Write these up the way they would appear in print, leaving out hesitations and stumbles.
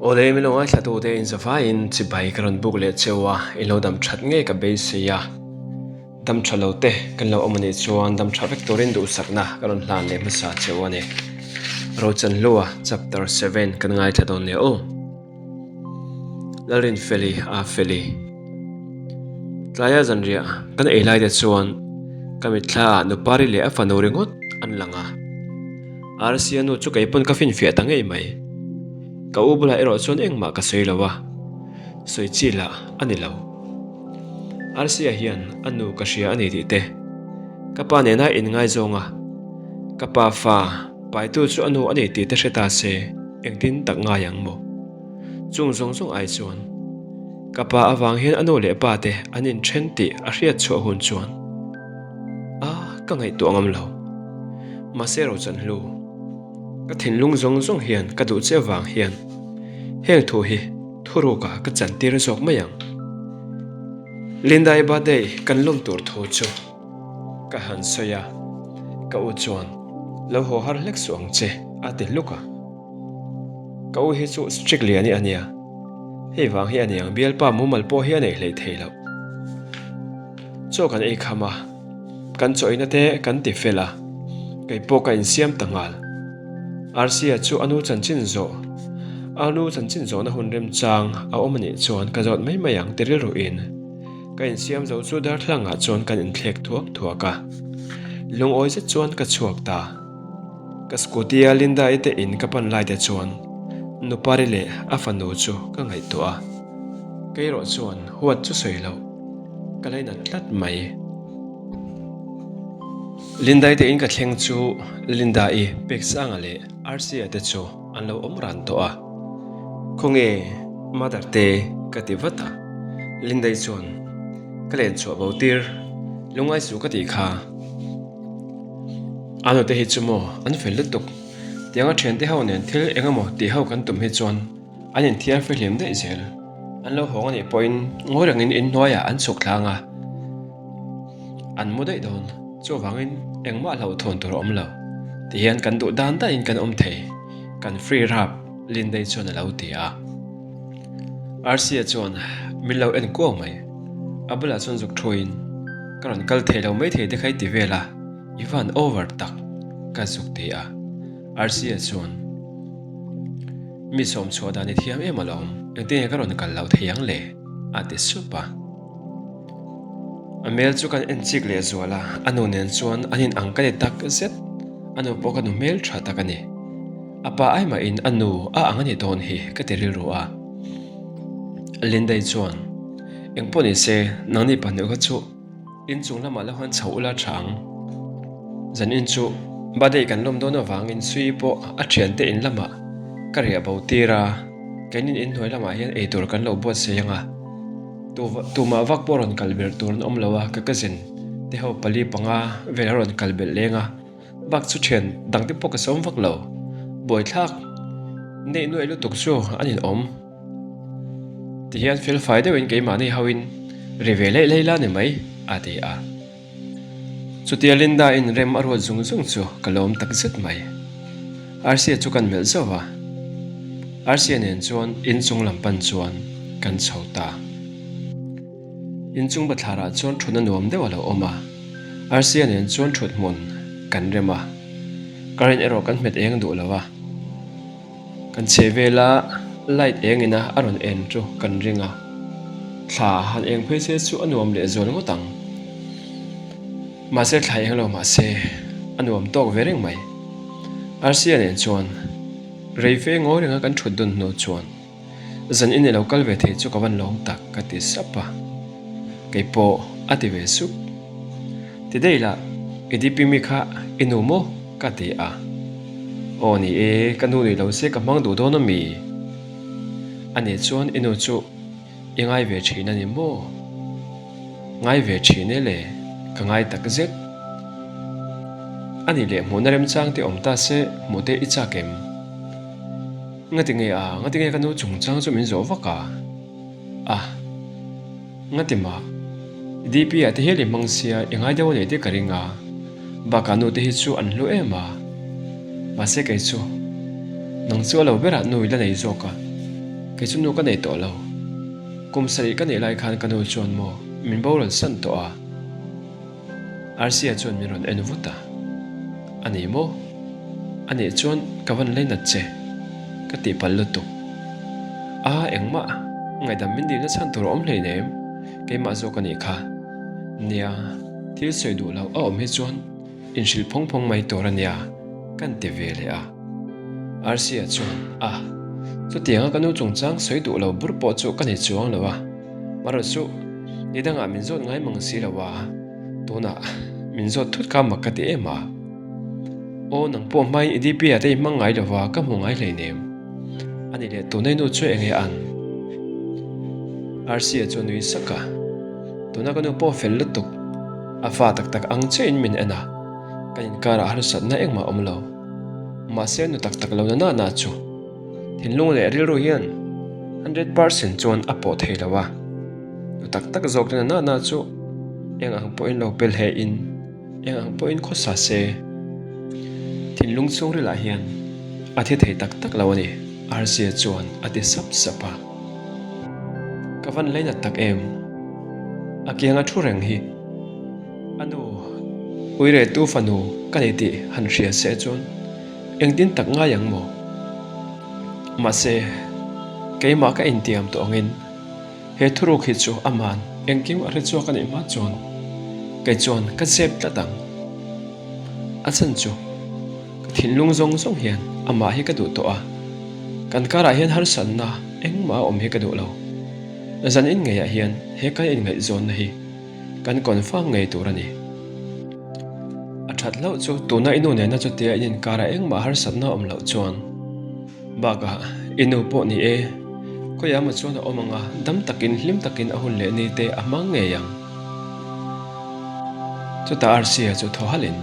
Awle min lo ngaithla tu te in zavaiin chibai ka rawn buk leh cheu a, in lo dam that ngei ka beisei a, dam tha lo te kan lo awm anih chuan dam tha vek turin duhsakna ka rawn hlan leh hmasa cheu a ni. Rochanhlua chapter 7 kan ngaithla dawn nia aw. Lalrinfeli a feli. Tlaia zanriah kan ei lai te chuan ka mitthla ah Nupari leh a fanu ringawt an lang a. Arsia nu chu kei pawn ka finfiah ta ngei mai. Ka u bulah erawh chuan engmah ka sawi lo a, sawi chi lah a ni lo. Arsia hian a nu ka hria a ni tih te, ka pa nena inngaizawng a, ka pa fa paitu chu a nu a ni tih te hre ta se engtin tak ngai ang maw? Chung zawng zawng ai chuan ka pa avang hian a nu leh pa te an inthen tih a hriat chhuah hun chuan a ka ngaihtuah ngam lo. Mahse Rochanhlu, ka thinlung zawng zawng hian ka duh che vang hian heng thu hi thurukah ka chantir zawk mai ang. Lindai birthday kan lawm tur thu chu ka han sawi a, ka u chuan lo haw har hlek suh ang che a ti hluk a. Ka u hi chu strict lian hi a nia, hei vang hi a niang bialpa mumal pawh hi a nei hleih thei loh. Chaw kan ei kham a, kan chaw eina te kan ti fel a, kei pawh ka insiam ta nghal. Arsia chu a nu chanchin zawh, a nu chanchin zawhna hun remchang a awm a nih chuan ka zawt mai mai ang ti rilruin ka insiam zo chu darthlangah chuan kan inthlek thuak thuak a, lungawi zet chuan ka chhuak ta. Ka scooty a Linda-i te in ka pan lai te chuan Nupari leh a fanu chu ka ngaihtuah a, kei erawh chuan huat chu sawi loh ka lainat tlat mai. Linda-i te in ka thleng chu Linda-i Peksanga leh Arsia te chu an lo awm ran tawh a, Khawnge Mother te ka ti vat a, Linda-i chuan ka len chhuah bo tir lungngai suh ka tih kha. A nute hi chu maw an fel lutuk. Tianga thiante ho nen thil eng emaw tih ho kan tum hi chuan an inthiar fihlim daih zel. An lo hawng anih pawhin ngawi rengin inhnuaiah an chhuk thlang a, an mu daih dawn. Chuvangin engmah hlauhthawn tur a awm lo. Tihian kan duh dan dahin kan awm thei, kan free rap Lindei chuan a lo ti a. Arsia chuan min lo en kuau mai. A bulah chuan zuk thuin, Ka rawn kal thei lo maithei te kha i ti vel a, i van over tak, ka zuk ti a. Arsia chuan, Mi sawm chhuah dan i thiam em alawm, engtin nge ka rawn kal lo thei ang le? a ti sup a. A hmel chu kan en chik leh zual a, a nu nen chuan an in ang ka ni tak zet, a nu pawh ka nu hmel tha tak a ni. A pa ai mahin a nu a ang a ni dawn hi ka ti rilru a. Lindai chuan, Engpawh ni se, nangni pahnih kha chu inchung lamah lo han chho ula tha ang. Zanin chu birthday kan lawm dawn avangin Sui pawh a thiante in lamah ka riah bo tir a, keinin inhnuai lamah hian eitur kan lo buatsaih ang a. Tumah vak pawh rawn kal belh tur an awm lo a, ka cousin te ho pali panga vel a rawn kal belh leng a, bak chu thian dang te pawh ka sawm vak lo. Buaithlak neih nuaih lutuk chu an inawm. Tihian felfai deuhin keimahni hoin ri ve leih leih la ni mai, a ti a. Chutia Linda in rem a ruat zung zung chu ka lawm tak zet mai. Arsia chu kan melh zauh a, Arsia nen chuan inchung lam pan chuan kan chho ta. Inchung bathlarah chuan thutna nuam deuh a lo awm a, Arsia nen chuan thut hmun kan rem a, current erawh kan hmet eng duh lo a. Kan chhe vela light eng ina a rawn en chu kan ring a, thla han eng phei se chu a nuam leh zual ngawt ang. Mahse thla eng lo mahse a nuam tawk ve reng mai. Arsia nen chuan rei fe ngawi renga kan thut dun hnu chuan zan in i lo kal ve thei chu ka van lawm tak ka ti sap a, kei pawh a ti ve sup. Ti daih lah, i DP mi kha i nu maw? ka ti a. Aw ni e, ka nu ni lo se ka hmang duh dawn a mi? A nih chuan i nu chu i ngai ve thin a ni maw? Ngai ve thin e le, ka ngai tak zet. A nih leh hmuhna remchang te awm ta se hmuh te i chak em? Ngati nge a, ngati nge ka nu chungchang chu min zawh vak a? A. Ngati mah, DP ah te hial i hmang sia i ngai deuh a nei te ka ring a, bakah nu te hi chu an hlu em a. Mahse kei chu, nang chu a lo berah nu i la nei zawk a. Kei chu nu ka nei tawh lo. Kum sarih ka neih lai khan ka nu chuan maw min boral san tawh a. Arsia chuan min rawn en vut a. A ni maw? A nih chuan ka van leinat che. Ka tihpalh lutuk. A, engmah, ngaihdam min dilna chhan tur a awm hleinem, keimah zawk a nih kha. Nia, thil sawi duh loh a awm hi chuan inhrilh phawng phawng mai tur a nia, kan ti ve leh a. Arsia chuan, A, chutianga ka nu chungchang sawi duh lo bur pawh chu ka nei chuang lo a. Marawh chu, ni dangah min zawt ngai mang si lo a, tunah min zawt thut kha mak ka ti em a. Aw, nang pawh hmain i DP-ah te i hmang ngai lo va, ka hmu ngai hleinem. A ni leh, tunei nu chu eng nge an? Arsia chu a nui sak a, Tuna ka nu pawh fel lutuk, a fa tak tak ang chiahin min en a, kan inkarah harsatna engmah a awm lo. Mahse, nu tak tak lo na nana chu. Thinlung leh rilru hian 100% chuan a pawh thei lo a, nu tak tak zawk na nana chu eng ang pawhin lo pel he in, eng ang pawhin khawsa se, thinlung chhungrilah hian a thi thei tak tak lo a ni, Rsa chuan a ti sap sap a. Ka van leinat tak em? A kianga thu reng hi a nu uiretu fanu ka nei tih han hria se chuan Engtin tak ngai ang maw? Mahse, keimah ka intiam tawh angin he thuruk hi chu aman engkim a hre chhuak a nih hma chuan kei chuan ka zep tlat ang. A chhan chu ka thinlung zawng zawng hian amah hi ka duh tawh a, kan karah hian harsatna engmah a awm hi ka duh lo. Zan in ngeiah hian he kan inngaihzawnna hi Kan confirm ngei tur a ni. A that hlauh chu tuna i nu nena chutia in inkara engmah harsatna awm loh chuan bakah i nu pawh ni e, khawiah emaw chuan a awm ang a, dam takin hlim takin a hun leh ni te a hmang ngei ang. Chutah Arsia chu thaw halhin,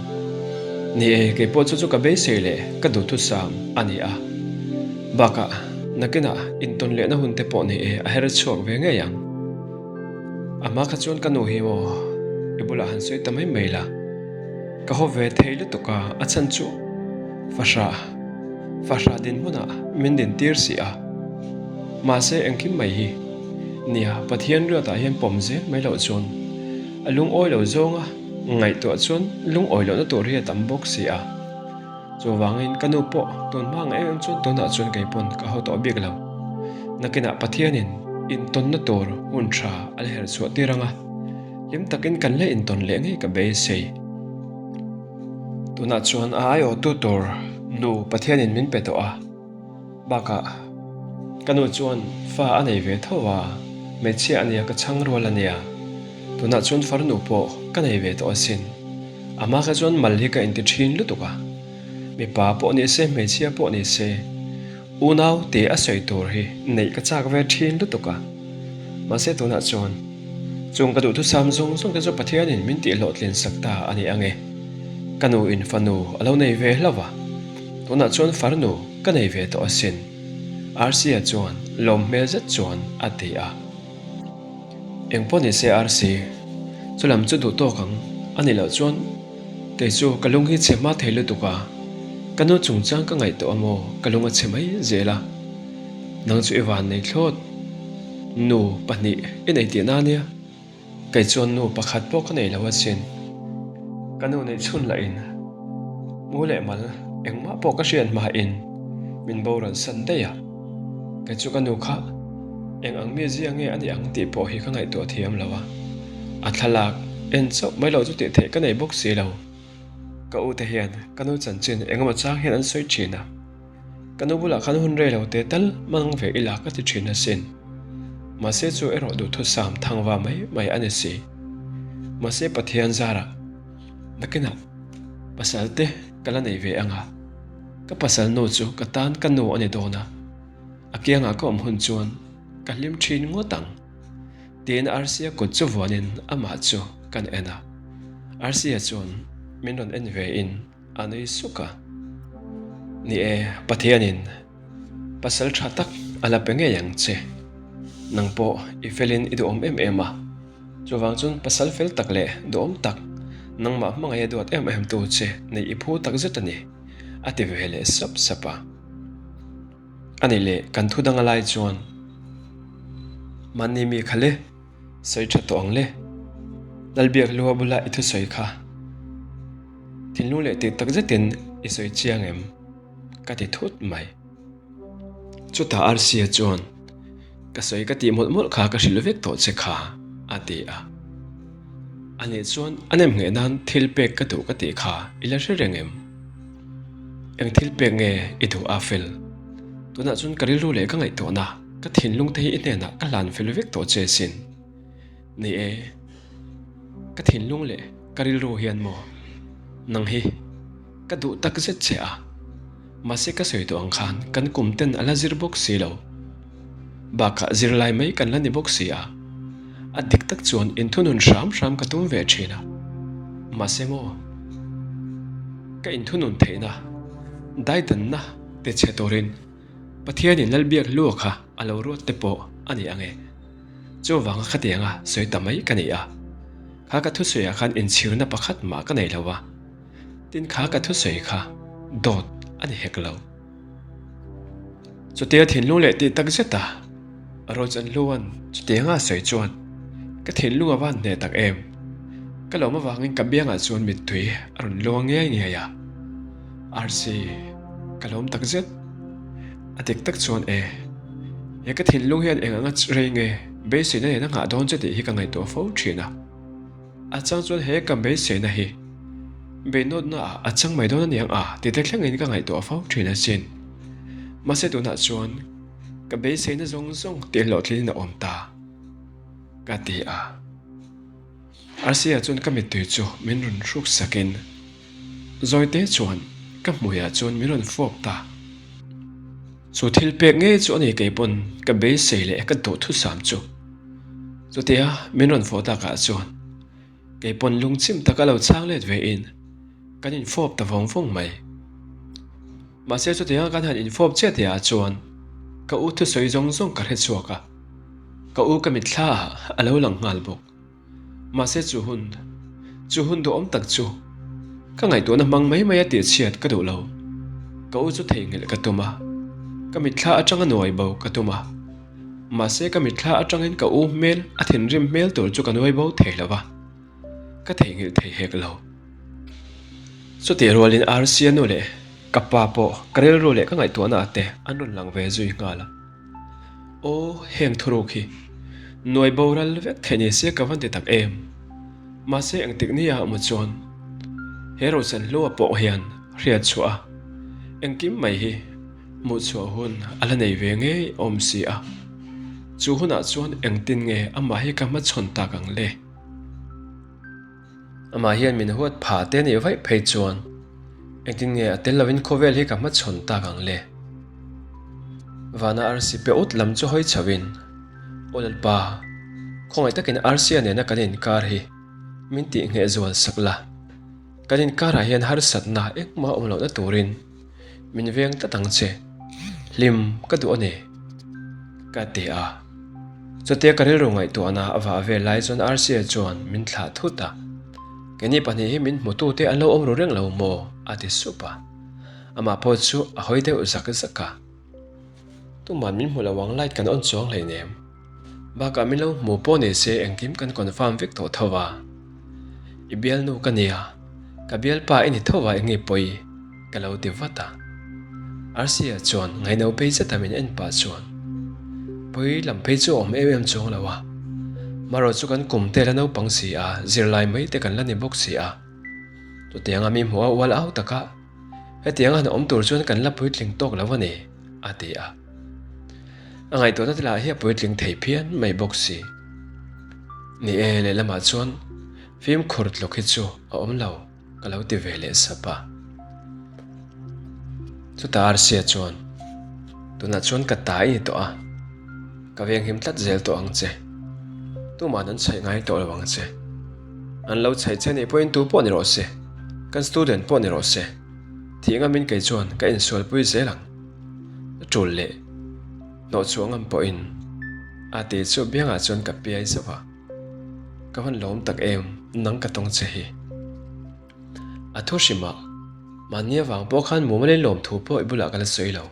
Ni e, kei pawh chu chu ka beisei leh ka duhthusam a ni a, bakah nakinah intawn lehna hun te pawh ni e a her chhuak ve ngei ang. A hma kha chuan ka nu hi maw i bulah han sawi ta mai mai la, ka haw ve thei lutuk a, a chhan chu fahrah fahrah dinhmunah min din tir si a, mahse engkim mai hi nia Pathian riatah hian pawm zel mai loh chuan a lungawi lo zawnga ngaihtuah chuan lungawi lohna tur hi a tam bawk si a. Chuvangin ka nu pawh tun hma ang em em chuan tunah chuan kei pawn ka haw tawh bik lo. Nakinah Pathianin intawnna tur hun tha a la herh chhuah tir ang a, hlim takin kan la intawn leh ngei ka beisei. Tunah chuan a aiawhtu tur nu Pathianin min pe tawh a. Bakah, ka nu chuan fa a nei ve tho a, hmeichhia a nia ka chhang rual a nia. Tunah chuan farnu pawh ka nei ve tawh asin. A hma kha chuan mal hi ka inti thin lutuk a. Mipa pawh ni se, hmeichhia pawh ni se, unau tih a sawi tur hi neih ka chak ve thin lutuk a. Mahse tunah chuan chung ka duhthusam zawng zawng te chu Pathianin min tihhlawhtlin sak ta a ni ang e. Ka nu in fanu a lo nei ve hlauh a. Tunah chuan farnu ka nei ve tawh asin, Rc-a chuan lawm hmel zet chuan a ti a. Engpawh ni se Rc, chulam chu duh tawk ang a nih loh chuan kei chu ka lung hi chhe hma thei lutuk a, ka nu chungchang ka ngaihtuah a maw ka lung a chhe mai zel a, nang chu i van nei thlawt, nu pahnih i nei tihna ania. Kei chuan nu pakhat pawh ka nei lo asin. Ka nu neih chhun lah in mu leh mal engmah pawh ka hriat hma in min boral san daih a. Kei chu ka nu kha eng ang mi zia nge a nih ang tih pawh hi ka ngaihtuah thiam lo a. A thlalak en chauh mai loh chu tih theih ka nei bawk si lo. Ka u te hian ka nu chanchin engemaw chang hian an sawi thin a. Ka nu bulah khan hun rei lo te tal hmang ve ila ka ti thin asin. Mahse chu erawh duhthusam thangva mai mai a ni si. Mahse Pathian zarah nakinah pasal te ka la nei ve ang a, ka pasal nu chu ka tan ka nu a ni dawn a, a kiangah ka awm hun chuan ka hlim thin ngawt ang. Tiin Arsia kut chu vuanin amah chu kan en a. Arsia chuan min rawn en ve in. A nui suk a. Ni e, Pathianin pasal tha tak a la pe ngei ang che. Nang pawh i felin i duhawm em em a. Chuvang chuan pasal fel tak leh duhawm tak, nangmah hmangaih a duat em em tu che neih i phu tak zet a ni, a ti ve leh sap sap a. A ni leh kan thu dang a lai chuan. Mahni mi kha le, sawi tha tawh ang le. Lalbiak lua bula i thusawi kha. Thinlung leh tih tak zetin i sawi chiang em? Ka ti thut mai. Chutah Arsia chuan, Ka sawi ka tih mawlh mawlh kha ka hrilh vek tawh che kha, a ti a. Ani chuan a nem ngheh nan thil pek ka duh ka tih kha i la hre reng em? Eng thil pek nge i duh a fel? Tunah chuan ka rilru leh ka ngaihtuahna, ka thinlung te hi i hnenah ka hlan fel vek tawh che sin. Ni e, ka thinlung leh ka rilru hian maw nang hi ka duh tak zet che a, mahse ka sawi tawh ang khan kan kum ten a la zir bawk si lo. Bakah zirlai mai kan la ni bawk si a, a dik tak chuan inthunun hram hram ka tum ve thin a, mahse maw ka inthunun theihna daidanna ti chhe turin Pathianin Lalbiak lua kha a lo ruat te pawh a ni ang e. Chuvanga khatianga sawi ta mai ka ni a, kha ka thusawiah khan inchhirna pakhat mah ka nei lo a, tin kha ka thusawi kha dawt a ni hek lo. Chutia thinlung leh tih tak zeta Rochanhluan chutianga a sawi chuan ka thinlung a van hneh tak em. Ka lawm avangin ka biangah chuan mittui a rawn luang ngiai ngiai a, Arsi, ka lawm tak zet. A dik tak chuan e, he ka thinlung hian eng anga rei nge beiseina nen a nghah dawn che tih hi ka ngaihtuah fo thin a. A chang chuan he ka beiseina hi beinawtna ah a chang mai dawn aniang a ti te thlengin ka ngaihtuah fo thin asin. Mahse tunah chuan ka beiseina zawng zawng tih hlawhtlinin a awm ta ka ti a. Arsia chuan ka mittui chu min rawn hruk sakin Zawite chuan ka hmuiah chuan min rawn fawp ta. Chu thil pek ngei chu a ni kei pawn ka beisei leh ka duhthusam chu. Chutia min rawn fawh takah chuan kei pawn lungchim taka lo chhang let ve in kan infawp ta vawng vawng mai. Mahse chutianga kan han infawp chiah tihah chuan ka u thusawi zawng zawng ka hre chhuak a, ka u ka mitthla ah a lo lang nghal bawk. Mahse chu hun, chu hun duhawm tak chu ka ngaihtuahna hmang mai mai a tih chhiat ka duh lo. Ka u chu theihnghilh ka tum a, ka mitthla atanga nuai bo ka tum a. Mahse ka mitthla atangin ka u hmel a thinrim hmel tur chu ka nuai bo thei lo va, ka theihnghilh thei hek lo. Chutih rualin Arsia nu leh ka pa pawh ka rilru leh ka ngaihtuahna ah te an rawn lang ve zui nghal a. Aw, heng thuruk hi nuai boral vek theih ni se ka van ti tak em? Mahse engtik ni ah maw chuan he Rosan hlua pawh hian hriat chhuah a, engkim mai hi hmuh chhuah hun a la nei ve ngei awm si a. Chu hunah chuan engtin nge amah hi ka hmachhawn tak ang le? Amah hian min huat phah te nih vaih phei chuan engtin nge a tel lovin khawvel hi ka hmachhawn tak ang le? Vana arsi pe ut lam chu hawi chho in, Aw Lalpa, khawngaih takin arsia nena kan inkar hi min tih ngheh zual sak la, kan inkarah hian harsatna engmah awm lohna turin Min veng tlat ang che, hlim ka duh a ni, ka ti a. Chutia ka rilru ngaihtuahna a vah vel lai chuan Arsia chuan min thlah thut a, Keini pahnih hi min hmutute an lo awm ru reng lo maw? a ti sup a. Amah pawh chu a hawi deuh zak zak a. Tuman min hmu lo ang light kan on chuang hleinem. Bakah min lo hmu pawh ni se engkim kan confirm vek tawh tho a. I bialnu ka nia, ka bialpa i ni tho a enge pawi? ka lo ti vat a. Arsia chuan ngaino phei zeta min en pah chuan pawi lam phei chu a awm em em chuang lo a. Marawh chu kan kum te la naupang si a, zirlai mai te kan la ni bawk si a. Chutianga mi hmuh a ual au taka hetianga han awm tur chuan kan la puitling tawk lo a ni, a ti a. A ngaihtuahna te lah hi a puitling thei phian mai bawk si. Ni e, lehlamah chuan fimkhur tluk hi chu a awm lo ka lo ti ve leh sap a. Chutah Arsia chuan, Tunah chuan ka ta i ni tawh a, ka venghim tlat zel tawh ang che. Tuman an chhaih ngai tawh lo ang che. An lo chhaih che nih pawhin tu pawh ni rawh se, kan student pawh ni rawh se, thih ngamin kei chuan ka insualpui zel ang. A tul leh hnawh chhuah ngam pawhin a ti chu biangah chuan ka piai zauh a, ka van lawm tak em nang ka tawng che hi. A thu hrimah mahni avang pawh khan mumal in lawm thu pawh i bulah ka la sawi lo.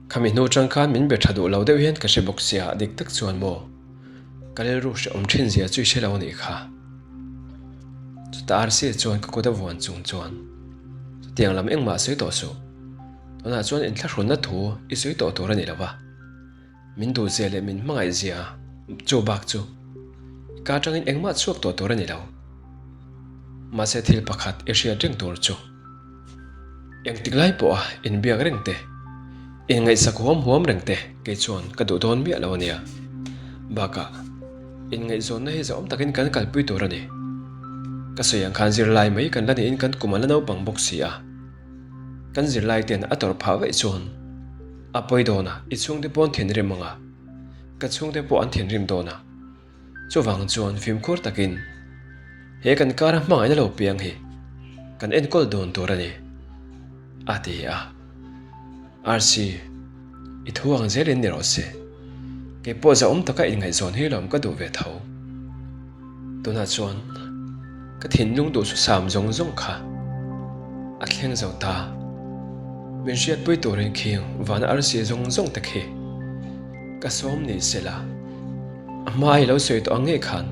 Khami hnu chang khan min be tha duh lo deuh hian ka hre bawk sia, dik tak chuan maw? Ka rilru hrehawm thin zia chu i hre lo a nih kha. Chutah Arsi chuan ka kut a vuan chung chuan, Chutiang lam engmah sawi tawh suh. Tunah chuan inthlahrunna thu i sawi tawh tur a ni lo va. Min duh zia leh min hmangaih zia chu bak chu i ka atangin engmah chhuak tawh tur a ni lo. Mahse thil pakhat i hriat reng tur chu engtik lai pawha inbiak reng te, inngaihsak huam huam reng te kei chuan ka duh dawn miah lo a nia. Bakah inngaihzawnna hi zahawm takin kan kalpui tur a ni. Ka sawi ang khan zirlai mai kan la niin kan kum a la naupang bawk si a. Kan zirlai ten a tawrh phah vaih chuan a pawi dawn a, i chhungte pawh an thinrim ang a, ka chhungte pawh an thinrim dawn a. Chuvang chuan fimkhur takin he kan kara hmangaihna lo piang hi kan enkawl dawn tur a ni, a ti a. Arsi, i thu ang zelin ni rawh se. Kei pawh zahawm taka inngaihzawn hi lawm ka duh ve tho. Tunah chuan ka thinlung duhthusam zawng zawng kha a thleng zo ta. Min hriatpui turin khing vana arsi zawng zawng te khi ka sawm ni se la, a hma i lo sawi tawh ang ngei khan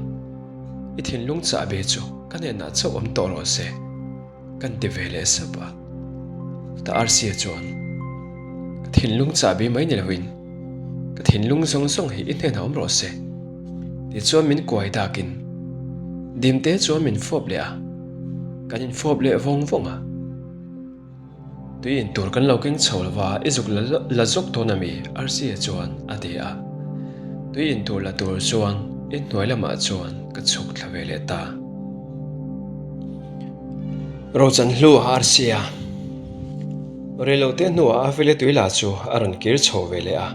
i thinlung chahbi chu ka hnenah chauh awm tawh rawh se. Kan ti ve leh sap a. Chutah Arsia chuan, Ka thinlung chahbi mai ni loin, ka thinlung zawng zawng hi i hnenah awm rawh se. Tichuan min kuai dakin Dimte chuan min fawp leh a, kan infawp leh vawng vawng a. Tui in tur kan lo keng chho lo va, i zuk la zawk dawn a mi? Arsia chuan a ti a. Tui in tur la tur chuan inhnuai lamah chuan ka chhuk thla ve leh ta. Rochan hlu a arsia. Reilote hnuah a file tui la chu a rawn kir chho ve leh a.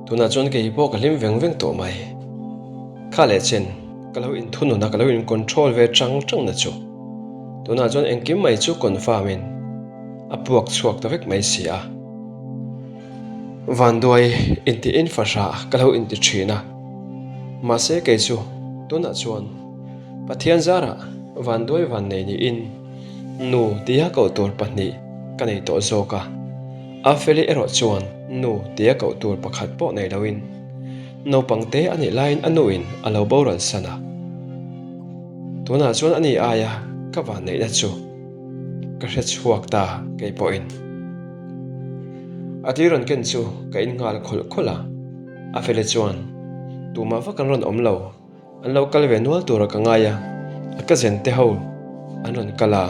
Tunah chuan kei pawh ka hlim veng veng tawh mai. Kha leh chen ka lo inthunun a, ka lo in control ve chang chang na chu. Tunah chuan engkim mai chu confirm in a puak chhuak ta vek mai si a. Vanduai intiin fahrah ka lo inti thin a. Mahse kei chu tunah chuan. Pathian zarah vanduai vannei niin nu tia koh tur pahnih ka nei tawh zawk a, Afeli erawh chuan nu tia koh tur pakhat pawh nei loin naupang te a nih laiin a nuin a lo boral san a. Tunah chuan a ni aia ka vanneihna chu ka hre chhuak ta kei pawhin. A tui rawn ken chu ka in nghal khawlh khawlh a, Afeli chuan tumah vak an rawn awm lo. An lo kal ve nual tura ka ngai a, a cousin te ho an rawn kal a,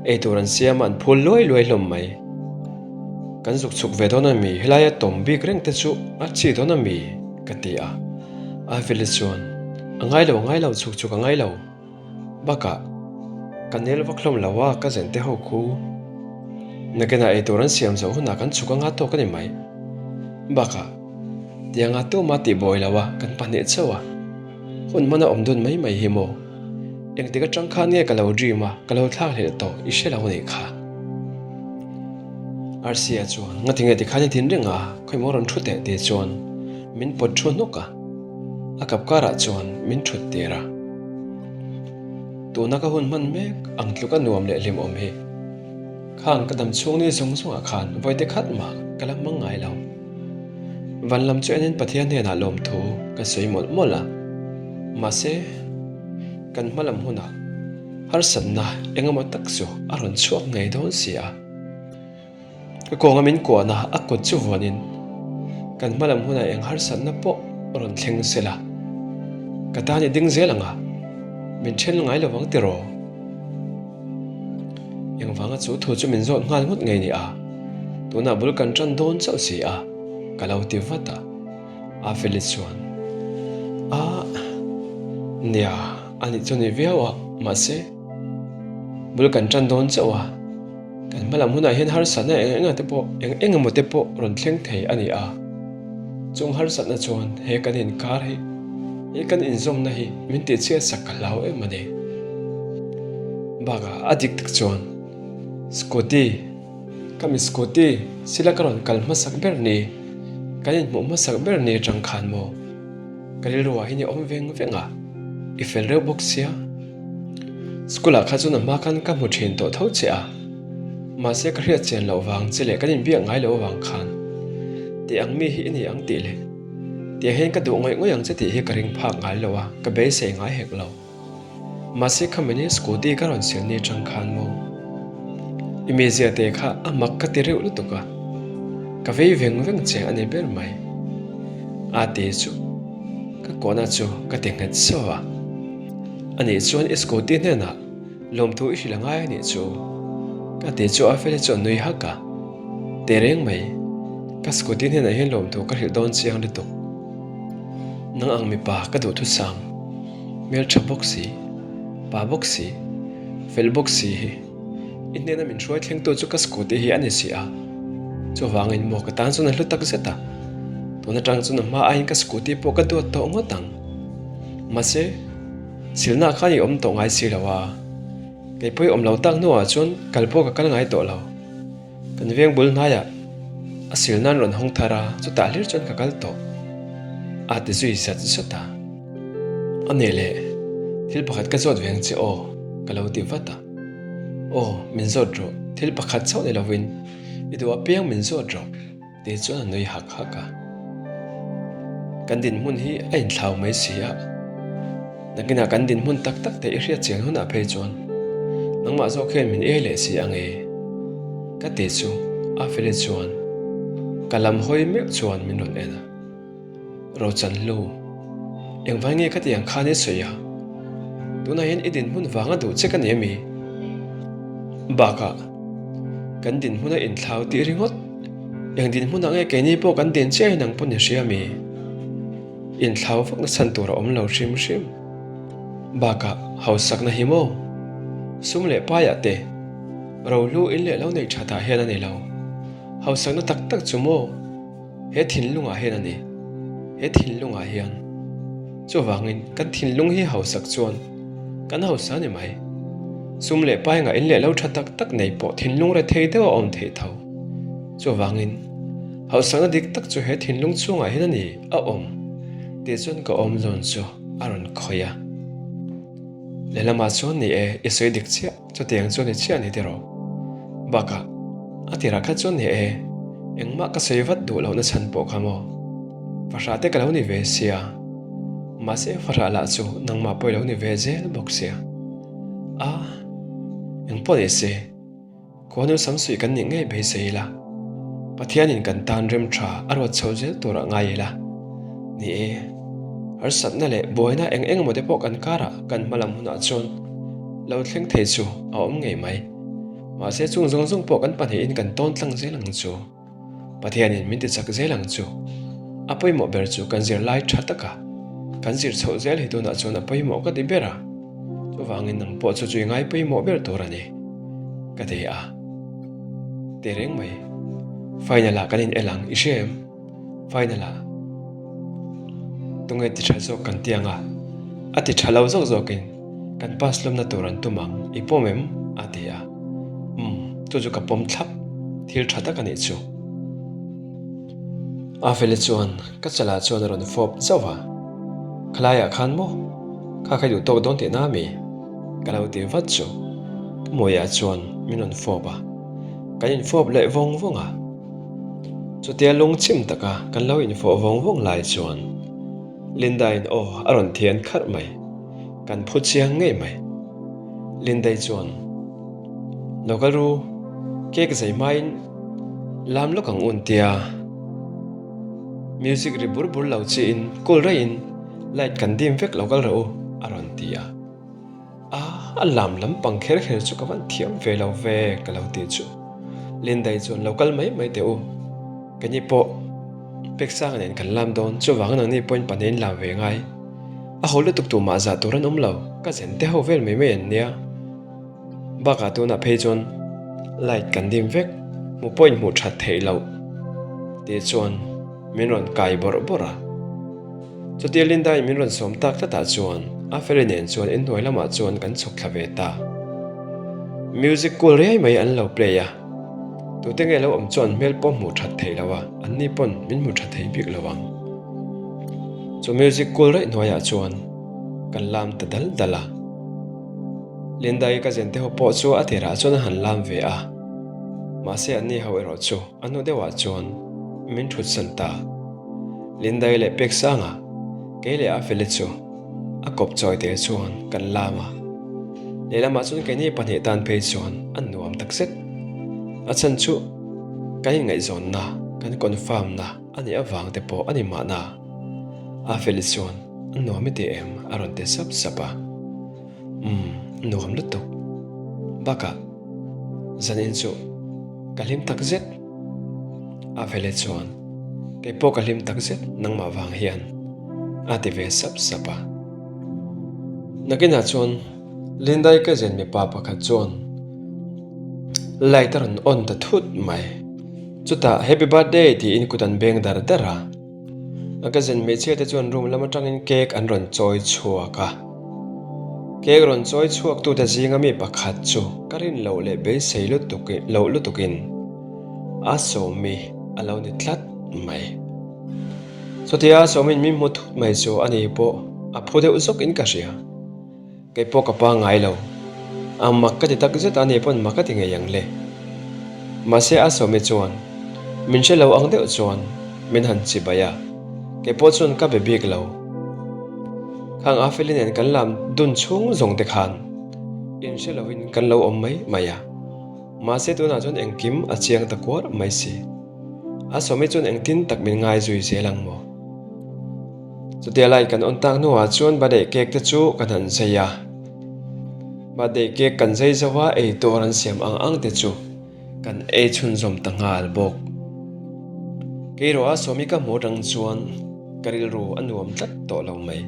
eitur an siam a, an phul luai luai hlawm mai. Kan zuk chhuk ve dawn a mi, helaia tawm bik reng te chu a chi dawn a mi? ka ti a, Aveli chuan, A ngai lo, a ngai lo, chhuk chhuk a ngai lo. Bakah, ka nel vak hlawm lo a, ka zen te ho khu. Nakinah eitur an siam zawh hunah kan chhuk anga tawk a ni mai. Bakah, tianga tuma tih buai lo a, kan pahnih chauh a. Hun hmana awm dun mai mai hi maw? Engtik atang khan nge ka lo dream a, ka lo thlak hlelh tawh i hre lo a nih kha. Arsia chuan, Ngatinge tikhan i din reng a, khawimaw rawn thu teh tih chuan min pawt thu hnawk a. A kap karah chuan min thut tir a. Tuna ka hun hman mek ang tluk a nuam leh hlimawm hi. Khang ka dam chhung ni zawng zawngah khan vawite khat mah ka la hmang ngai lo. Van lam chu enin Pathian hnenah lawmthu ka sawi mawlh mawlh a. Mahse, kan hma lam hunah harsatna engemaw tak chu a rawn chhuak ngei dawn si a. Ka kawnga min kuahna a kut chu vuanin kan hma lam hunah eng harsatna pawh rawn thleng se la, ka tan i ding zel ang a, min then ngai lo vang tiraw? Engvanga chu thu chu min zawt nghal ngawt ngei ni a, tunah bul kan tan dawn chauh si a, ka lo ti vat a. Afeli chuan, A, nia, a nih chu ni viau a, mahse, bul kan tan dawn chauh a. Kan hma lam hunah hian harsatna eng eng te pawh eng eng emaw te pawh rawn thleng thei a ni a. Chung harsatna chuan he kan inkar hi, he kan inzawmna hi min tihchhiat sak ka hlau em a ni. Bakah a dik tak chuan Scooty, ka mi Scooty sila ka rawn kal hmasak ber ni, kan inhmuh hmasak ber ni atang khan maw ka rilruah hi ni awm veng veng a, i fel reuh bawk sia. School ah kha chuan a hma khan ka hmu thin tawh tho che a. Mahse ka hriat chian loh vang che leh kan inbiak ngai loh avang khan tih ang mi hi i ni ang tih leh tiang hian ka duh ngawih ngawih ang che tih hi ka ring phak ngai lo a, ka beisei ngai hek lo. Mahse kha mini scooty ka rawn sil ni atang khan maw i mizia te kha a mak ka ti reuh lutuk a, ka vei veng veng che a ni ber mai. A ti chu ka kawhna chu ka ti nghet sauh a, anih chuan i scooty hnenah Lawmthu i hrilh a ngai a nih chu. Ka ti chu a feli chu a nui hak a. Teh reng mai, ka scooty hnenah hian lawmthu ka hrilh dawn chiang lutuk. Nang ang mipa ka duhthusam, hmeltha bawk si, pa bawk si, fel bawk si hi i hnena min hruai thlengtu chu ka scooty hi a ni si a. Chuvangin maw ka tan chuan a hlu tak zet a, tun atang chuan a hma aiin ka scooty pawh ka duat tawh ngawt ang. Mahse. Silna khan i awm tawh ngai si lo a, kei pawh i awm lo tak hnuah chuan kal pawh ka kal ngai tawh lo. Kan veng bul hnaiah a silna an rawn hawng thar a, chutah hlir chuan ka kal tawh a ti zui zat zat a. A nih leh, thil pakhat ka zawt ve ang che aw, ka lo ti vat a. Aw, min zawt rawh, thil pakhat chauh ni lovin i duh apiang min zawt rawh. Tih chuan a nui hak hak a. Kan dinhmun hi a inthlau mai si a, nakinah kan dinhmun tak tak te i hriat chian hunah phei chuan nangmah zawk hian min ei leh si ang e ka ti chu a feli chuan ka lam hawi meuh chuan min rawn en a. Rochanhlu, engvai nge khatiang khan i sawi a? Tunah hian i dinhmun vang a duh che ka ni ami? Bakah, kan dinhmun a inthlau tih ringawt. Eng dinhmunah nge keini pawh kan din chiah hi nang pawn i hria ami? Inthlau vak na chhan tur a awm lo hrim hrim. Bakah, hausakna hi maw? Sum leh paiah te, rohlu in leh lo neih thatah hian a ni lo. Hausakna tak tak chu maw? He thinlungah hian a ni. He thinlungah hian. Chuvangin kan thinlung hi hausak chuan kan hausa a ni mai. Sum leh pai ngah in leh lo tha tak tak nei pawh thinlung rethei deuh a awm theih tho. Chuvangin hausakna dik tak chu he thinlung chhungah hian a ni a awm tih chuan ka awm zawn chu a rawn khawih a. Lehlamah chuan ni e, i sawi dik chiah. Chutiang chuan i chhiah ni tiraw? Bakah, a tirah kha chuan ni e, engmah ka sawi vat duh lohna chhan pawh kha maw? Fahrah te ka lo ni ve sia, mahse fahrah lah chu nangmah pawh i lo ni ve zel bawk sia. A, engpawh ni se, khuanu samsuih kan nih ngei beisei ila, Pathianin kan tan rem tha a ruat chho zel turah ngai ila. Ni e, harsatna leh buaina eng eng emaw te pawh kan karah kan hmalam hunah chuan Lo thleng thei chu a awm ngei mai. Mahse chung zawng zawng pawh kan pahnihin kan tawn tlang zel ang chu. Pathianin min ti chak zel ang chu. A pawimawh ber chu kan zir lai tha taka kan zir chhoh zel hi tunah chuan a pawimawh ka ti ber a. Chuvangin nang pawh chu chui ngai pawimawh ber tur a ni. Ka ti a. Ti reng mai. Final ah kan in el ang, i hria em? Final ah tunge ti tha zawk kan ti ang a, a ti tha lo zawk zawkin kan pass lawmna tur an tum ang, i pawm em? a ti a. Umm, chu chu ka pawm thlap, thil tha tak a nih chu. Afeli chuan ka chalah chuan a rawn fawp zauh a, Khalaiah khan maw? Kha kha i duh tawk dawn tihna ami? Ka lo ti vat chu. Ka hmuiah chuan min rawn fawp a, kan infawp leh vawng vawng a. Chutia lungchim taka kan lo infawh vawng vawng lai chuan Linda-in aw a rawn thian kharh mai. Kan phu chiang ngei mai. Linda-i chuan, Lo kal ru, cake zai hmain lam lawk ang un tia music ri bur bur lo chiin cool raihin light kan dim vek lo kal rawh u a rawn ti a. A, a lam lampang kher kher chu ka van thiam ve lo ve ka lo ti chu. Lindai chuan lo kal mai mai teh u. Keini pawh Peksanga nen kan lam dawn, chuvang nangni pawhin pahnih in lam ve ngai. A ho lutuk tumah zah tur an awm lo, ka zen te ho vel mai mai an nia. Bakah tunah phei chuan light kan dim vek, hmuh pawhin hmuh that theih loh tih chuan min rawn kai bawrh bawrh a. Chutia Linda-in min rawn sawm tak tlatah chuan Afeli nen chuan inhnuai lamah chuan kan chhuk thla ve ta. Music cool riai mai an lo play a, tute nge lo awm chuan hmel pawh hmuh that theih lo a, anni pawn min hmu tha thei bik lo ang. Chu music cool raih hnuaiah chuan kan lam ta dal dal a. Linda-i ka zen te ho pawh chu a tirah chuan a han lam ve a. Mahse anni ho erawh chu a hnu deuhah chuan min thutsan ta. Lindai leh Peksanga, kei leh Afeli chu a kawp chawi te chuan kan lam a. Lehlamah chuan keini pahnih tan phei chuan a nuam takzet. A chhan chu kan inngaihzawnna, kan confirm-na a nih avang te pawh a ni mahna. Afeli chuan a nuam i ti em? a rawn ti sap sap a. Umm, nuam lutuk. Bakah, zanin chu ka hlim takzet. A vele chuan, Kei pawh ka hlim takzet nangmah vang hian, a ti ve sap sap a. Nakinah chuan Lindai ka zen mipa pakhat chuan light a rawn on ta thut mai. Chutah Happy birthday tiin kut an beng dar dar a. A ka zen hmeichhia te chuan room lam atangin cake an rawn chawi chhuak a. Cake rawn chawi chhuak tute zinga mi pakhat chu ka rin loh leh beisei lutuk loh lutukin a sawmi a lo ni tlat mai. Chutia sawmin min hmu thut mai chu ani pawh a phu deuh zawkin ka hria. Kei pawh ka pangngai lo. A mak ka ti tak zet a, ani pawn mak a ti ngei ang le. Mahse a sawmi chuan min hre lo ang deuh chuan min han chi bai a, kei pawh chuan ka be bik lo. Khang Afeli nen kan lam dun chhung zawng te khan in hre lovin kan lo awm mai mai a. Mahse tunah chuan engkim a chiang ta kuar mai si. A sawmi chuan engtin tak min ngai zui zel ang maw? Chutia lai kan on tak hnuah chuan birthday cake te chu kan han zai a. Birthday cake kan zai zo a, ei tur an siam ang ang te chu kan ei chhunzawm ta nghal bawk. Keirawh a sawmi ka hmuh atang chuan ka rilru a nuam tlat tawh lo mai.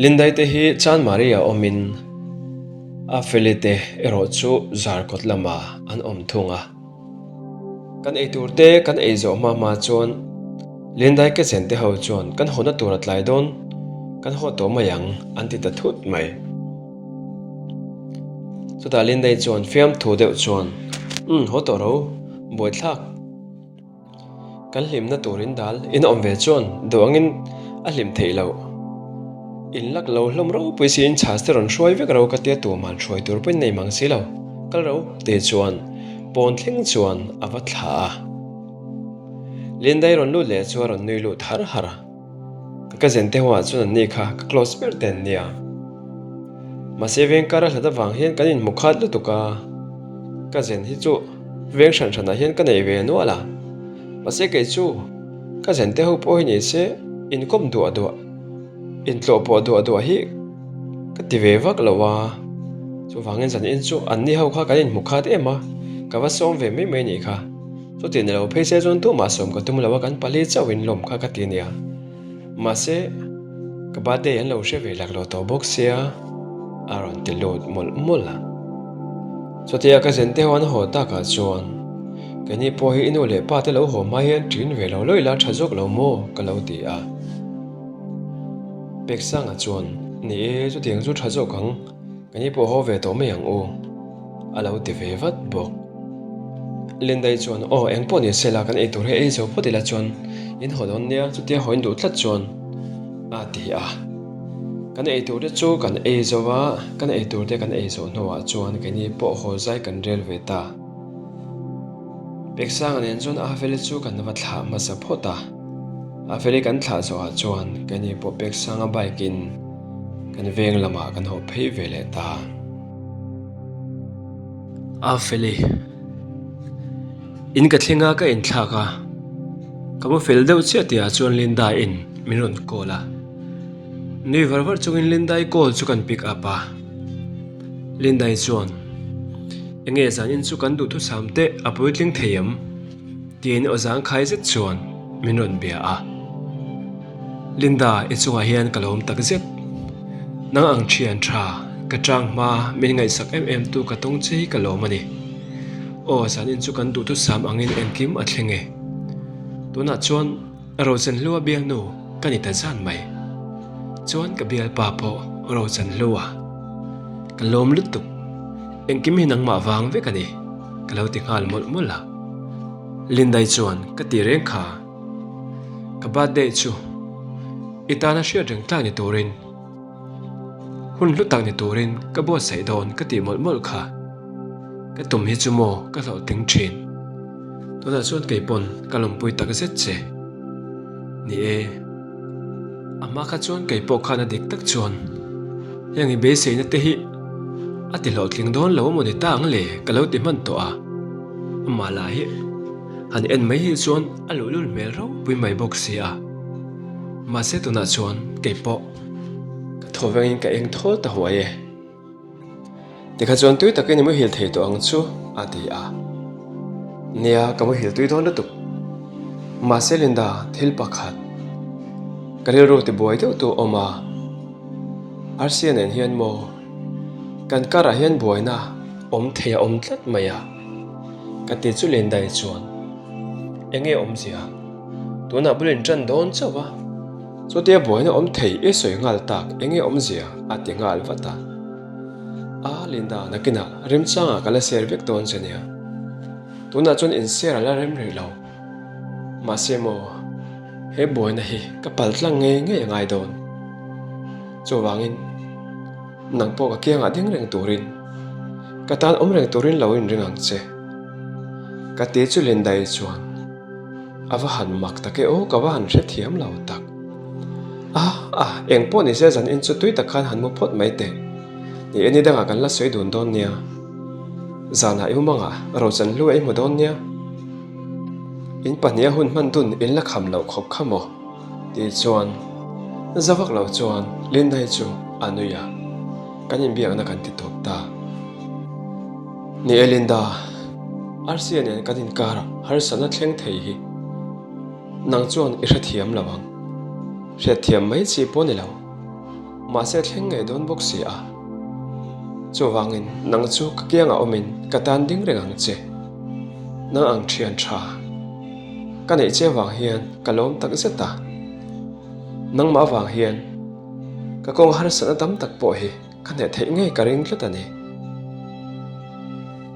Lindai te hi Chanmari a awmin a Feli te erawh chu Zarkawt lamah an awm thung a. Kan ei tur te kan ei zawh hma hma chuan Lindai ke chen te ho chuan kan hawna tur a tlai dawn, kan haw tawh mai ang an ti ta thut mai. Chutah Lindai chuan fiamthu deuh chuan, Umm haw tawh ro, buaithlak. Kan hlimna turin dal in awm ve chuan duh angin a hlim theih loh. In lak lo hlawm ropui siin chhas te rawn hruai vek ro ka tia tuman hruai tur pawhin nei mang si lo. Kal ro te chuan pawn thleng chuan a va thlah a. Lindai rawn lut leh chu a rawn nui lut har har a. Ka cousin te huah chuan anni kha ka close ber te an nia. Mahse veng kar a hlat avang hian kan inhmu khat lutuk a, cousin hi chu veng hran hranah hian ka nei ve nual a. Mahse kei chu cousin te ho pawh hi ni se inkawm duah duah, intlawh pawh duah duah hi ka ti ve vak lo a. Chuvangin zan in chu anni ho kha kan inhmu khat em a, ka va sawm ve mai mai nih kha. Chuti ni lo phei se chuan tumah sawm ka tum lo a, kan pali chauh in lawm kha ka ti nia. Mahse, ka birthday an lo hre ve lak lo tawh bawk sia, a rawn ti lut mawlh mawlh a. Chutia ka zen te ho an haw takah chuan, Keini pawh hi i nu leh pa te lo haw hma hian ṭin ve lo lawih la ṭha zawk lo maw? ka lo ti a. Peksanga chuan, Ni e, chutiang chu ṭha zawk ang. Keini pawh haw ve tawh mai ang u, a lo ti ve vat bawk. Lindai chuan, Aw, eng pawh ni sela, kan ei tur hi ei zo phawt ila chuan in haw dawn nia, chutia haw in duh tlat chuan, a ti a. Kan ei tur te chu kan ei zo a, kan ei tur te kan ei zawh hnuah chuan keini pawh haw zai kan rel ve ta. Peksanga nen chuan Afeli chu kan va thlah hmasa phawt a. Afeli kan thlah zawhah chuan keini pawh Peksanga bike in kan veng lamah kan haw phei ve leh ta. Afeli, in ka thleng a ka inthlak a, ka mu fel deuh chiah tihah chuan Linda in min rawn call a. Nui var var chungin Linda i call chu kan pick up a. Linda i chuan. Enge zanin chu kan duhthusam te a puitling thei em? Tiin aw zangkhai zet chuan min rawn bia a. Linda, i chungah hian ka lawm tak zet. Nang ang thian tha, ka chang hma min ngaihsak em em tu ka tawng che hi ka lawm a ni. Aw zanin chu kan duhthusam angin engkim a thleng e. Tunah chuan Rochanhlua bialnu ka ni ta zan mai. Chuan ka bialpa pawh Rochanhlua. Ka lawm lutuk. Engkim hi nangmah vang vek a ni, ka lo ti nghal mawlh mawlh a. Lindai chuan ka ti reng kha, ka birthday chu i tana hriat reng tlak ni turin, hun hlu tak ni turin ka buatsaih dawn ka tih mawlh mawlh kha. Ka tum hi chu maw ka hlawhtling thin. Tunah chuan kei pawn ka lawmpui tak zet che. Ni e, a hma kha chuan kei pawh khan a dik tak chuan heng i beiseina te hi a ti hlawhtling dawn lo amaw ni ta ang le ka lo ti hman tawh a. Amah lah hi han en mai hi chuan a luhlul hmel ropui mai bawk si a. Mahse tunah chuan kei pawh ka thaw vengin ka eng thawl ta huai e. Tikha chuan tui takin i muhil thei tawh ang chu, a ti a. Nia, ka muhil tui dawn lutuk. Mahse Linda, thil pakhat. Ka rilru tibuai deuh tu awm a. Arsia nen hian maw? Kan karah hian buaina awm thei a awm tlat mai a, ka ti chu Linda-i chuan, Enge awmzia? Tunah bul in ṭan dawn chauh a. Chutia buaina awm thei i sawi nghal tak enge awmzia a ti nghal vat a. A Linda nakinah remchangah ka la share vek dawn che nia. Tunah chuan in share a la rem rih lo. Mahse maw he buaina hi ka pal tlang ngei ngei a ngai dawn. Chuvangin nang pawh ka kiangah ding reng turin ka tan awm reng turin lo inring ang che. Ka ti chu Linda-i chuan. A va han mak tak e aw, ka va han hrethiam lo tak. A, a, eng pawh ni se zan in chu tui tak khan han mu phawt mai teh. Ni e, ni dangah kan la sawi dun dawn nia. Zanah i humangah Rochan hlu a i hmu dawn nia. In pahniha hun hman dun in la kham loh khawp kha maw? Tih chuan za vak lo chuan Lindai chu a nui a, kan inbiakna kan ti tawp ta. Ni e Linda, Arsia nen kan inkar harsatna thleng thei hi nang chuan i hrethiam lo ang. Hriatthiam mai chi pawh ni lo, mahse thleng ngei dawn bawk si a. Chuvangin nang chu ka kiangah awmin ka tan ding reng ang che. Nang ang thian tha ka neih che vang hian ka lawm tak zet a. Nangmah vang hian ka kawng harsatna tam tak pawh hi Ka hneh theih ngei ka ring tlat a ni.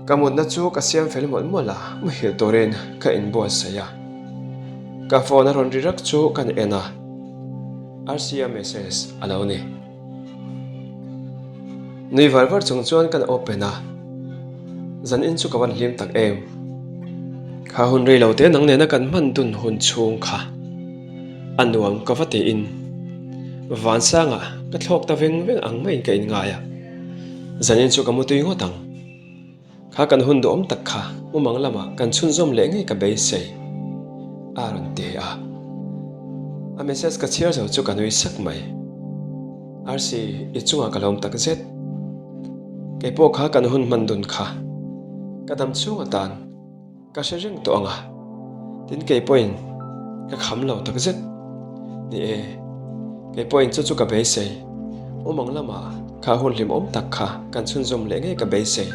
Ka mutna chu ka siam fel mawlh mawlh a, muhil turin ka inbuatsaih a. Ka phone a rawn ri rak chu kan en a, Rca message a lo ni. Nui var var chung chuan kan open a, zan in chu ka van hlim tak em. Kha hun rei lo te nang nena kan hman dun hun chhung kha. A nuam ka va tiin Vansangah ka thlawk ta veng veng ang maiin ka inngai a, zanin chu ka mutui ngawt ang. Kha kan hun duhawm tak kha mumang lamah kan chhunzawm leh ngei ka beisei a rawn ti a. A message ka chhiar zo chu ka nui sak mai. Arsi, i chungah ka lawm tak zet. Kei pawh kha kan hun hman dun kha ka dam chhung atan. Ka hre reng tawh ang a, tin kei pawhin ka kham lo tak zet. Ni e, kei pawhin chu chu ka beisei. Awm ang lamah kha hun hlimawm tak kha kan chhunzawm leh ngei ka beisei.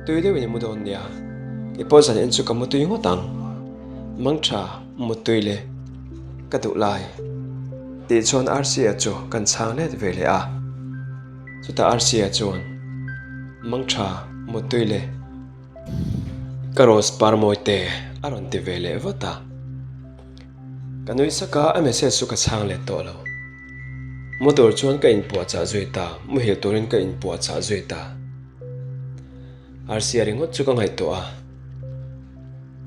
Tui deuhin i mu dawn nia, kei pawh zan en chu ka mu tui ngawt ang. Mangtha muttui le ka duh lai tih chuan Arsia chu kan chhang let ve leh a. Chutah Arsia chuan Mangtha muttui le. Ka rose par mawi te a rawn ti ve leh vat a. Ka nui sak a, a message chu ka chhang let tawh lo. Motor chuan ka inpuahchah zui ta, muhil turin ka inpuahchah zui ta. Arsia ringawt chu ka ngaihtuah a,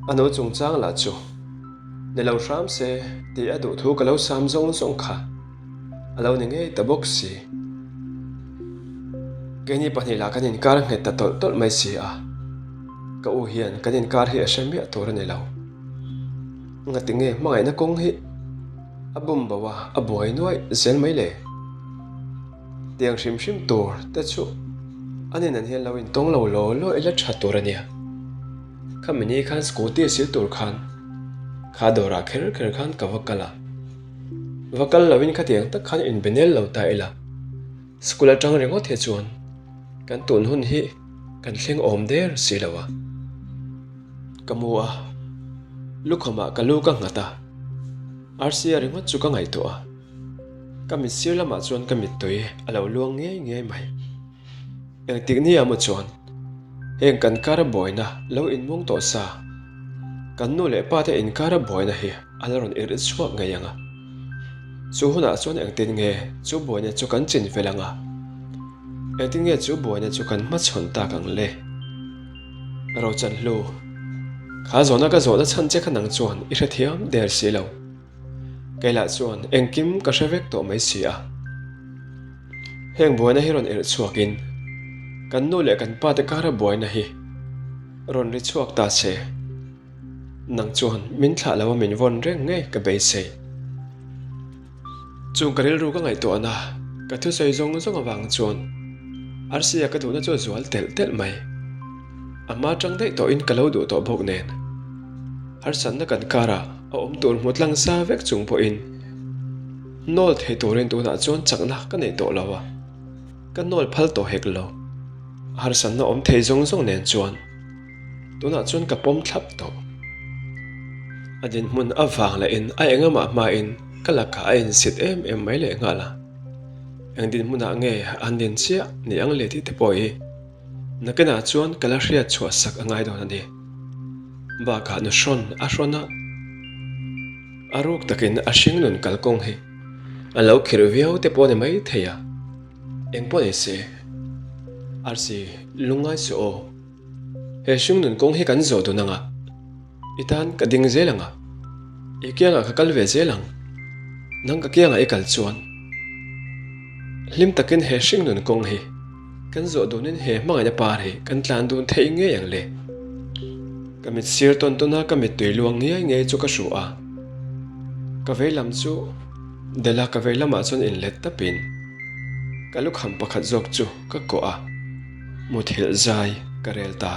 a no chungchang lah chu ni lo hram se tih a duh thu ka lo sam zawng zawng kha. A lo ni ngei ta bawk si. Keini pahnihlah kan inkar nghet ta tawlh tawlh mai si a. Ka u hian kan inkar hi a hre miah tur a ni lo. Ngati nge hmangaihna kawng hi a bum bo a, a buai nuaih zel mai le? Tiang hrim hrim tur te chu an inan hian lo intawng lo law law ila tha tur a nia. Khami ni khan scooty sil tur khan kha dawrah kher kher khan ka va kal a. Va kal loin khatiang tak khan inbe nel lo ta ila, school atang ringawt hi chuan kan tun hun hi kan thleng awm der si lo a. Ka mu a, lukhawmah ka lu ka nghat a, Rca ringawt chu ka ngaihtuah a, ka mit sir lamah chuan ka mittui a lo luang ngiai ngiai mai. Engtik ni ah maw chuan heng kan kara buaina lo inmung tawh sa, kan nu leh pa te inkara buaina hi a la rawn irh chhuak ngei ang a. Chu hunah chuan engtin nge chu buaina chu kan chin fel ang a? Engtin nge chu buaina chu kan hmachhawn tak ang le? Rochanhlu, kha zawhna ka zawhna chhan che kha nang chuan i hrethiam der si lo. Kei lah chuan engkim ka hre vek tawh mai si a. Heng buaina hi rawn irh chhuakin kan nu leh kan pa te kara buaina hi rawn ri chhuak ta se. Nang chuan min thlah lo a min vawn reng ngei ka beisei. Chung ka rilru ka ngaihtuahna ka thusawi zawng zawng avang chuan Arsia ka duhna chu a zual telh telh mai. A hma tang daih tawhin ka lo duh tawh bawk nen harsatna kan karah a awm tur hmu tlang sa vek chung pawhin hnawl thei turin tunah chuan chakna ka nei tawh lo a, ka hnawl phal tawh hek lo. Harsatna awm thei zawng zawng nen chuan. Tunah chuan ka pawm thlap tawh. A dinhmun avang lahin a engamah hmain ka lakah a insit em em mai leh nghal a. Eng dinhmunah nge an din chiah ni ang le tih te pawh hi nakinah chuan ka la hriat chhuah sak a ngai dawn a ni. Bakah nu hrawn a hrawn a, a ruk takin a hringnun kalkawng hi a lo khirh viau te pawh a ni mai thei a. Engpawh ni se, Arsi lungngai suh aw. He hringnun kawng hi kan zawh dun anga, i tan ka ding zel anga, i kiangah ka kal ve zel ang. Nang ka kiangah i kal chuan hlim takin he hringnun kawng hi kan zawh dunin he hmangaihna par hi kan tlan dun theih ngei ang le. Ka mit sir tawn tawn a, ka mittui luang ngiai ngiai chu ka hru a. Ka vei lam chu Dela ka vei lamah chuan inlet tapin ka lukham pakhat zawk chu ka kawh a. Muthilh zai ka rel ta.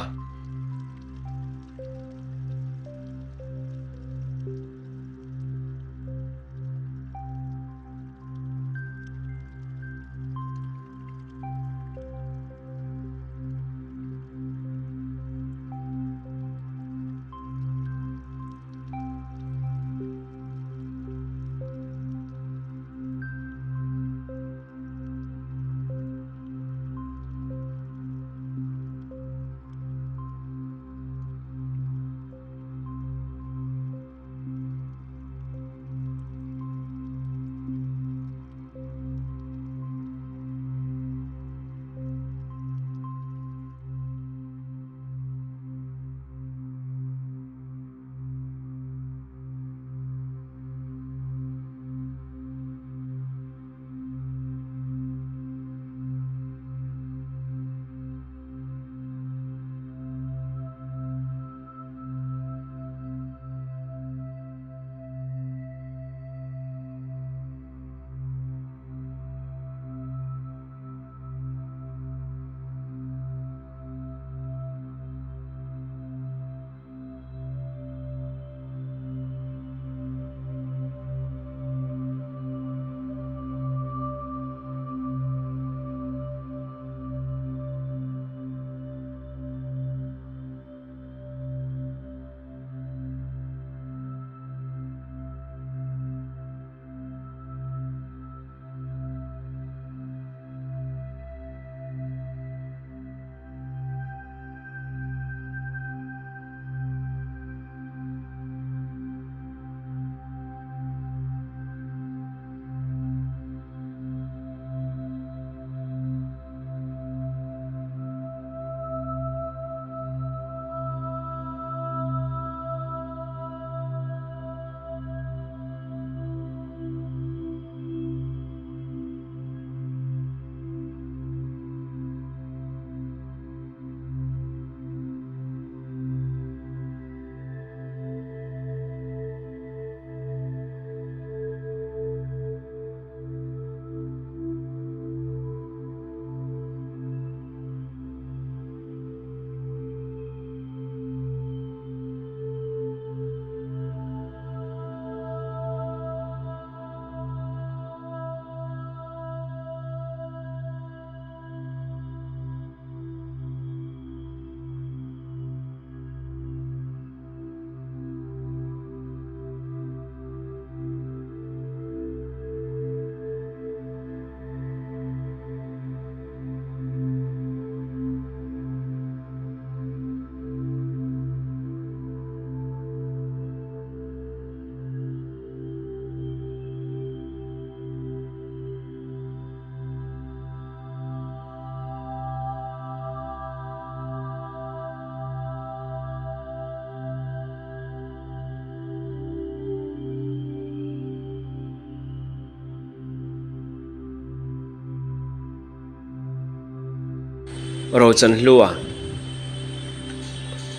Rochanhlua.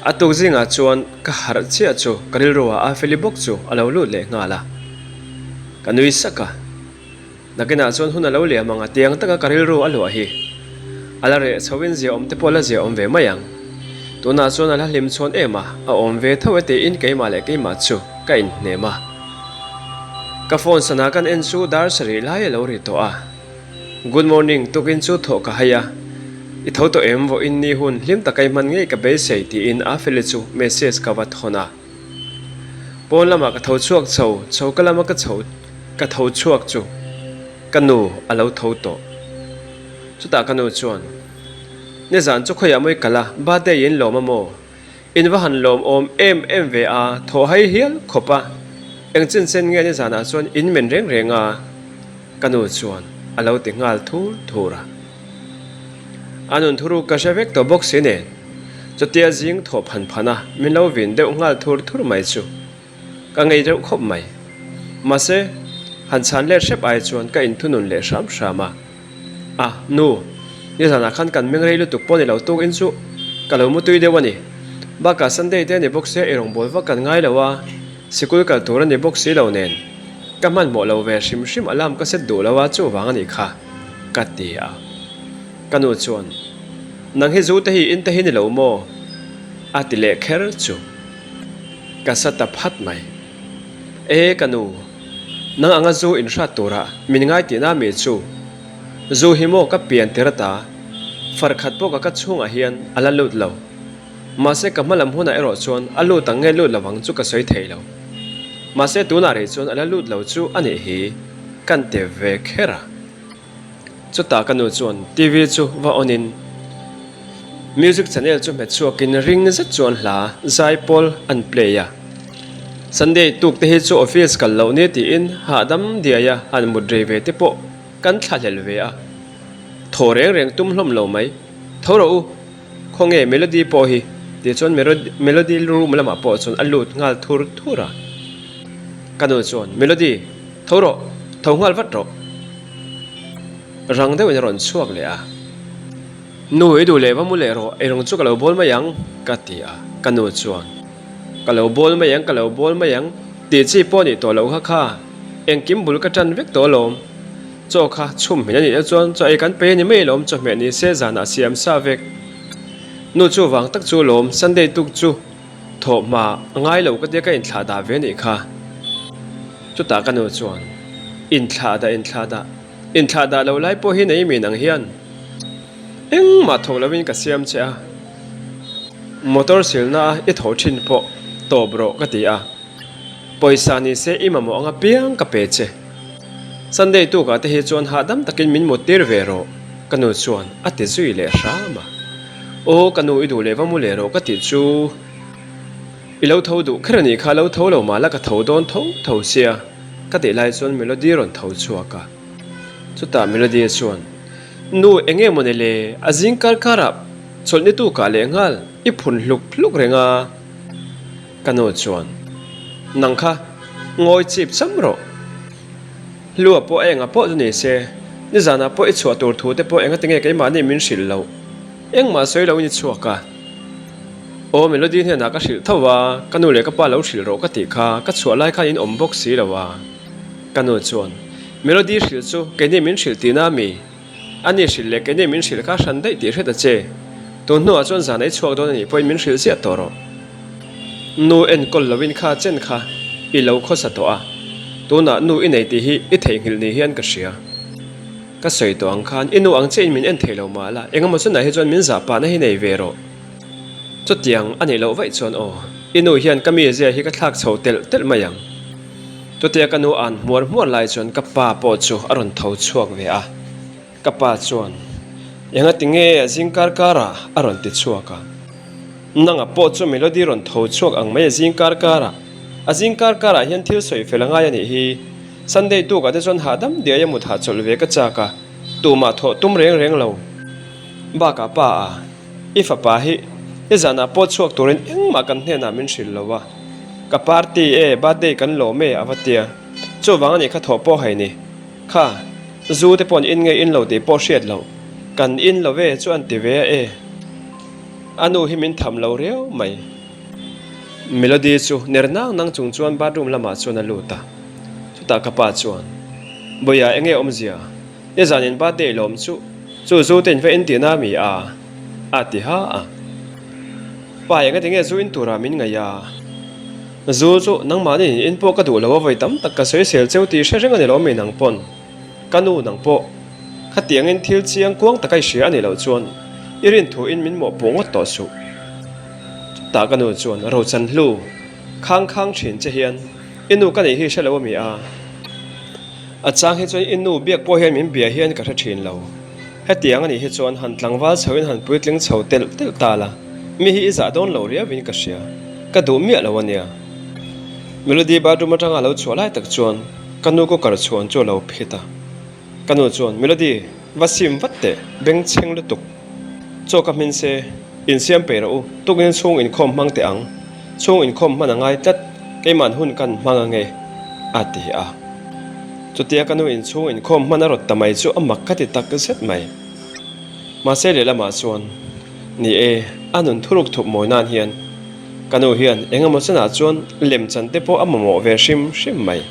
A tuk zingah chuan ka harh chiah chu ka rilru ah a feli bawk chu a lo lut leh nghal a. Ka nui sak a. Nakinah chuan hun a lo liam ang a tiang taka ka rilru a luah hi. A la reh chho in zia awm te pawh a la zia awm ve mai ang. Tunah chuan a la hlim chhawn em a, a awm ve tho e tiin keimah leh keimah chu ka inhnem a. Ka phone sana kan en chu dar sarih lai a lo ri tawh a. Good morning, tukin chu thawh ka hai a. I tho tawh em vawiin ni hun hlim taka i hman ngei ka beisei tiin a feli chu message ka va thawn a. Pawn lamah ka tho chhuak chho, chho ka lama ka chho ka tho chhuak chu ka nu a lo tho tawh. Chutah ka nu chuan, Nizan chu khawiah mawi kal a, birthday in lawm a maw? In va han lawm awm em em ve a, thaw hai hial khawp a, eng chin chen nge nizanah chuan in men reng reng a? Ka nu chuan a lo ti nghal thur thur a. A nun thuruk ka hre vek tawh bawk si nen, chutia zing thawh phan phan a min lo vin deuh nghal thur thur mai chu ka ngei deuh khawp mai. Mahse, han chhan let hrep ai chuan ka inthunun leh hram hram a. A, nu, nizanah khan kan meng rei lutuk pawh ni lo tuk in chu ka lo mutui deuh a ni. Bakah Sunday te a ni bawk sia i rawngbâwl vak kan ngai lo a, sikul kal tur a ni bawk si lo nen. Ka hmanhmawh lo ve hrim hrim alarm ka set duh lo a chuvang a nih kha, ka ti a. Ka nu chuan, Nang hi zu te hi in te hi ni lo maw? a ti leh kher chu. Ka sa ta phat mai. E ka nu, nang anga zu in hrat turah min ngai tihna mi chu? Zu hi maw ka pian tir ata, far khat pawh ka ka chhungah hian a la lut lo. Mahse ka hma lam hunah erawh chuan a lut ang nge lut lovang chu ka sawi thei lo. Mahse tunah rei chuan a la lut lo chu a nih hi kan ti ve kher a. Chutah ka nu chuan TV chu va on in music channel chu hmet chhuak in ring zet chuan hla zai pawl an play a. Sunday tuk te hi chu office kal loh ni tiin hahdam diai a han mut rei ve te pawh kan thlahlel ve a. Thaw reng reng tum hlawm lo mai. Tho rawh u. Khawnge Melody pawh hi? Tih chuan Melody room lamah pawh chuan a lut nghal thur thur a. Ka nu chuan, Melody, tho rawh, tho nghal vat rawh. Rang deuhin a rawn chhuak leh a. Nu, i duh leh va mu leh rawh, eirawng chu ka lo bawl mai ang, ka ti a. Ka nu chuan, Ka lo bawl mai ang, ka lo bawl mai ang, tih chi pawh nih tawh loh kha kha, engkim bul ka ṭan vek tawh alawm. Chaw kha chhum hmin a nih loh chuan chaw ei kan pe a ni mai alawm, chawhmeh ni se zanah siam sa vek. Nu chu vang tak chu alawm, Sunday tuk chu thawh hma a ngai lo ka tia ka inthlah dah ve a nih kha. Chutah ka nu chuan, Inthlah dah, inthlah dah, inthlah dah lo lai pawh hi nei min ang hian engmah thawk lovin ka siam che a, motor silna a i tho thin pawh tawp rawh ka ti a. Pawisa ni se i mamawh anga piang ka pe che. Sunday tukah te hi chuan hahdam takin min mut tir ve rawh, ka nu chuan a ti zui leh hram a. Aw ka nu i duh leh va mu leh rawh ka tih chu i lo tho duh kher a nih kha, lo tho lo mah la ka tho dawn tho tho sia ka tih lai chuan Melody rawn tho chhuak a. Chutah Melody chuan, Nu eng nge mawni le, a zing kar karah chawlhni tukah leh nghal i phun hluk hluk reng a. Ka nu chuan, Nang kha ngawi chip cham rawh. Hlua pawh a enga pawh chu ni se, nizanah pawh i chhuah tur thu te pawh enga tinge keimahni min hrilh loh. Engmah sawi loin i chhuak a. Aw Melody hnenah ka hrilh tho a, ka nu leh ka pa lo hrilh rawh ka tih kha, ka chhuah lai khan in awm bawk si lo a. Ka nu chuan, Melody hrilh chu keini min hrilh tihna a mi? A ni hrilh leh keini min hrilh kha hran daih tih hret a che. Tun hnuah chuan zan ei chhuak dawn a nih pawhin min hrilh ziah tawh rawh. Nu enkawl loin kha chen kha i lo khawsa tawh a, tunah nu i nei tih hi i theihnghilh ni hian ka hria. Ka sawi tawh ang khan i nu ang chiahin min en thei lo mah la, engemaw chunah hi chuan min zah pahna hi nei ve rawh. Chutiang a nih loh vaih chuan aw, i nu hian ka mizia hi ka thlak chho telh telh mai ang. Chutia ka nu an hmuar hmuar lai chuan ka pa pawh chu a rawn tho chhuak ve a, ka pa chuan, Enga ti nge a zing kar kar ah a rawn ti chhuak a. Nanga pawh chu Melody rawn tho chhuak ang mai a zing kar kar ah. A zing kar kar ah hian thil sawi fel a ngai a nih hi. Sunday tuk ah te chuan hahdam diai a mut hahchawlh ve ka chak a, tumah thawh tum reng reng lo. Bakah pa a. I fapa hi i zanah pawh chhuak turin engmah kan hnenah min hrilh lo a, ka party e, birthday kan lawm e a va tia. Chuvang a nih kha thawh pawh hai ni. Kha, zu te paw'n in nge in lo tih pawh hriat loh. Kan in lo ve chu an ti ve a e. A nu hi min tham lo riau mai. Melody chu ner nang nang chung chuan bathroom lamah chuan a lut a. Chutah ka pa chuan, Bawia enge awmzia? Nizan in birthday lawm chu chu zu te in va in tihna mi a? A ti ha a. Pa enga tinge zu in turah min ngaih a? Zu chu nangmahni in in pawh ka duh lo a vawi tam tak ka sawisel cheu tih hre reng a ni lo mi nang pawn. Ka nu nang pawh khatiangin thil chiang kuang taka i hria a nih loh chuan i rin thuin min mawhpuh ngawt tawh suh. Chutah ka nu chuan Rochan hlu khang khang thin che hian i nu ka neih hi hre lo a mi a? A chang hi chuan i nu biak pawh hian min bia hian ka hre thin lo. Hetiang a nih hi chuan han tlangval chho in han puitling chho telh telh ta la, mi hi i zah dawn lo riau in ka hria. Ka duh miah lo a nia. Melody bathroom atanga a lo chhuah lai tak chuan ka nu cooker chhuan chu a lo phit a. Ka nu chuan, Melody, va sim vat teh, bengchheng lutuk. Chaw ka hmin se, insiam peih rawh u, tukin chhung inkhawm hmang teh ang. Chhung inkhawm hman a ngai tlat, keima'n hun kan hmang ange, a ti a. Chutia ka nu inchhung inkhawm hman a rawt ta mai chu a mak ka ti tak zet mai. Mahse lehlamah chuan, ni e, a nun thuruk thup mawi nan hian ka nu hian eng emaw chenah chuan lemchan te pawh a mamawh ve hrim hrim mai.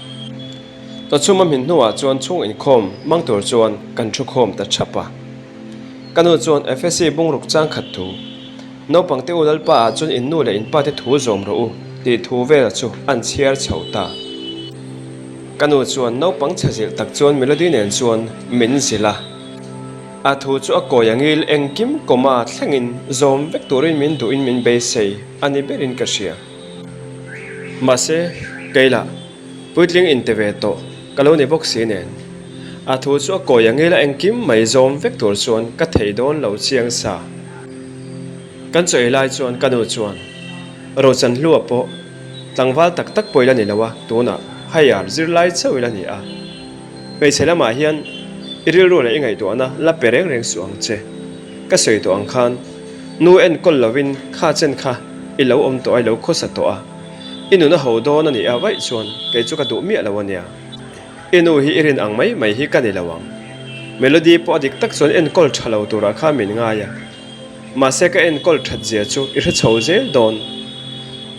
Tawchhum a hmin hnuah chuan chhung inkhawm hmang tur chuan kan thu khawm ta thap a. Ka nu chuan Efesi bungruk chang khat thu, Naupang te u Lalpa ah chuan in nu leh in pa te thu zawm rawh u tih thu vel chu an chhiar chho ta. Ka nu chuan naupang chhe zilh tak chuan Melody nen chuan min zilh a. A thu chu a kawi angil engkim comma thlengin zawm vek turin min duhin min beisei a ni berin ka hria. Mahse, keilah puitling inte ve tawh ka lo ni bawk si nen. A thu chu a kawi angil a engkim mai zawm vek tur chuan ka thei dawn lo chiang sa. Kan chaw ei lai chuan ka nu chuan Rochan hlua pawh tlangval tak tak pawh ila ni lo a, tunah higher zirlai chauh ila ni a. Hmeichhe lamah hian i rilru leh i ngaihtuahna la pe reng reng suh ang che. Ka sawi tawh ang khan nu enkawl lovin kha chen kha i lo awm tawh a, i lo khawsa tawh a, i nun a ho dawn a nih a vaih chuan kei chu ka duh miah lo a nia. I nu hi i rin ang mai mai hi ka ni lo ang. Melody pawh a dik tak chuan enkawl tha lo turah khan min ngai a. Mahse ka enkawl that zia chu i hre chho zel dawn.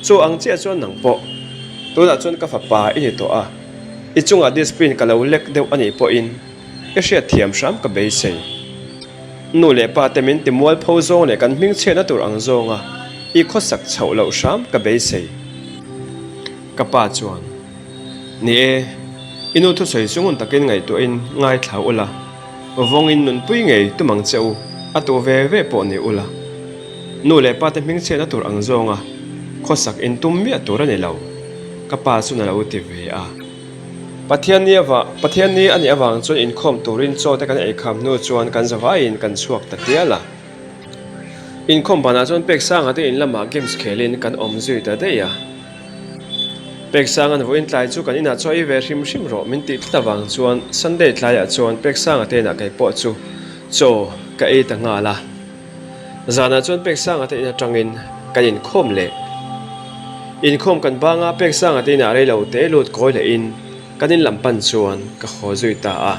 Chu ang chiah chuan nang pawh. Tunah chuan ka fapa i ni tawh a. I chungah discipline ka lo lek deuh a nih pawhin i hriat thiam hram ka beisei. Nu leh pa te min ti mualpho zawng leh kan hmingchhiatna tur ang zawnga i khawsak chhoh loh hram ka beisei. Ka pa chuan. Ni e, i nu thusawi chu ngun takin ngaihtuahin ngaithla ula, vawngin nunpui ngei tum ang che u, a tu ve ve pawh ni ula. Nu leh pa te hmingchhiatna tur ang zawnga khawsak in tum miah tur a ni lo, ka pa chuan a lo ti ve a. Pathian ni ava, Pathian ni a nih avang chuan inkhawm turin chaw te kan eikham hnu chuan kan zavaiin kan chhuak ta tial a. Inkhawm banah chuan Peksanga te in lamah games khelin kan awm zui ta daih a. Peksanga'n vawiin tlai chu kan inah chaw ei ve hrim hrim rawh min tih tlat avang chuan Sunday tlaiah chuan Peksanga te inah kei pawh chu chaw ka ei ta nghal a. Zanah chuan Peksanga te in atangin kan inkhawm leh. Inkhawm kan banga Peksanga te inah reilo te lut kawi lehin kan in lam pan chuan ka haw zui ta a.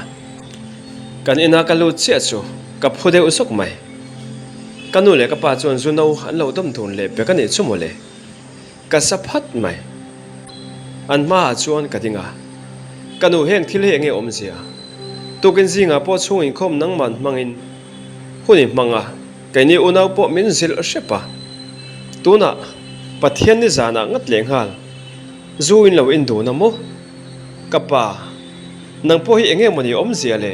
Kan ina ka lut chiah chu ka phu deuh zawk mai. Ka nu leh ka pa chuan zu no an lo dawm dun leh pek a nih chu mawle. Ka sa phat mai. An hmaah chuan ka ding a. Ka nu heng thil hi enge awmzia? Tukin zingah pawh chhung inkhawm nangman hmangin hun i hmang a, keini unau pawh min zilh hrep a. Tunah Pathian ni zanah ngat leh nghal zu in lo in dun a maw? Ka pa, nang pawh hi enge mawni awmzia le?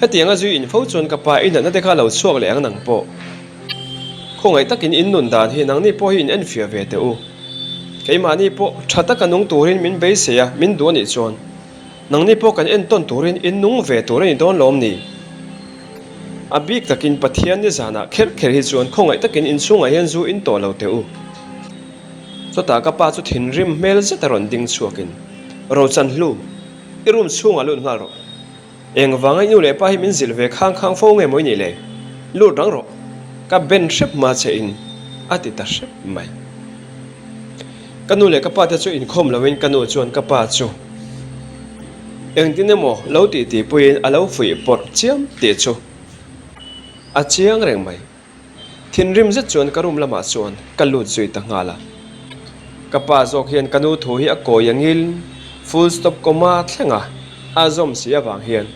Hetianga zu in fo chuan ka pa i natna te kha lo chhuak leh ang nang pawh. Khawngaih takin in nun dan hi nangni pawh hi in enfiah ve teh u. Keimahni pawh tha taka nung turin min beisei a, min duh a nih chuan nangni pawh kan entawn turin in nung ve tur a ni dawn lawm ni? A bik takin Pathian ni zanah kher kher hi chuan khawngaih takin in chhungah hian zu in tawh lo teh u. Chutah ka pa chu thinrim hmel zet a rawn ding chhuakin, Rochanhlu, i room chhungah lut nghal rawh. Engvanga i nu leh pa hi min zilh ve khang khang fo nge maw i nih le? Lut rang rawh, ka ben hrep hma che in, a ti ta hrep mai. Ka nu leh ka pa te chu inkhawm loin ka nu chuan ka pa chu engtin emaw lo tih tih puiin a lo fuih pawrh chiam tih chu. a chiang reng mai. Thinrim zet chuan ka room lamah chuan ka lut zui ta nghal a. Ka pa zawk hian ka nu thu hi a kawi angil full stop comma thleng a, a zawm si avang hian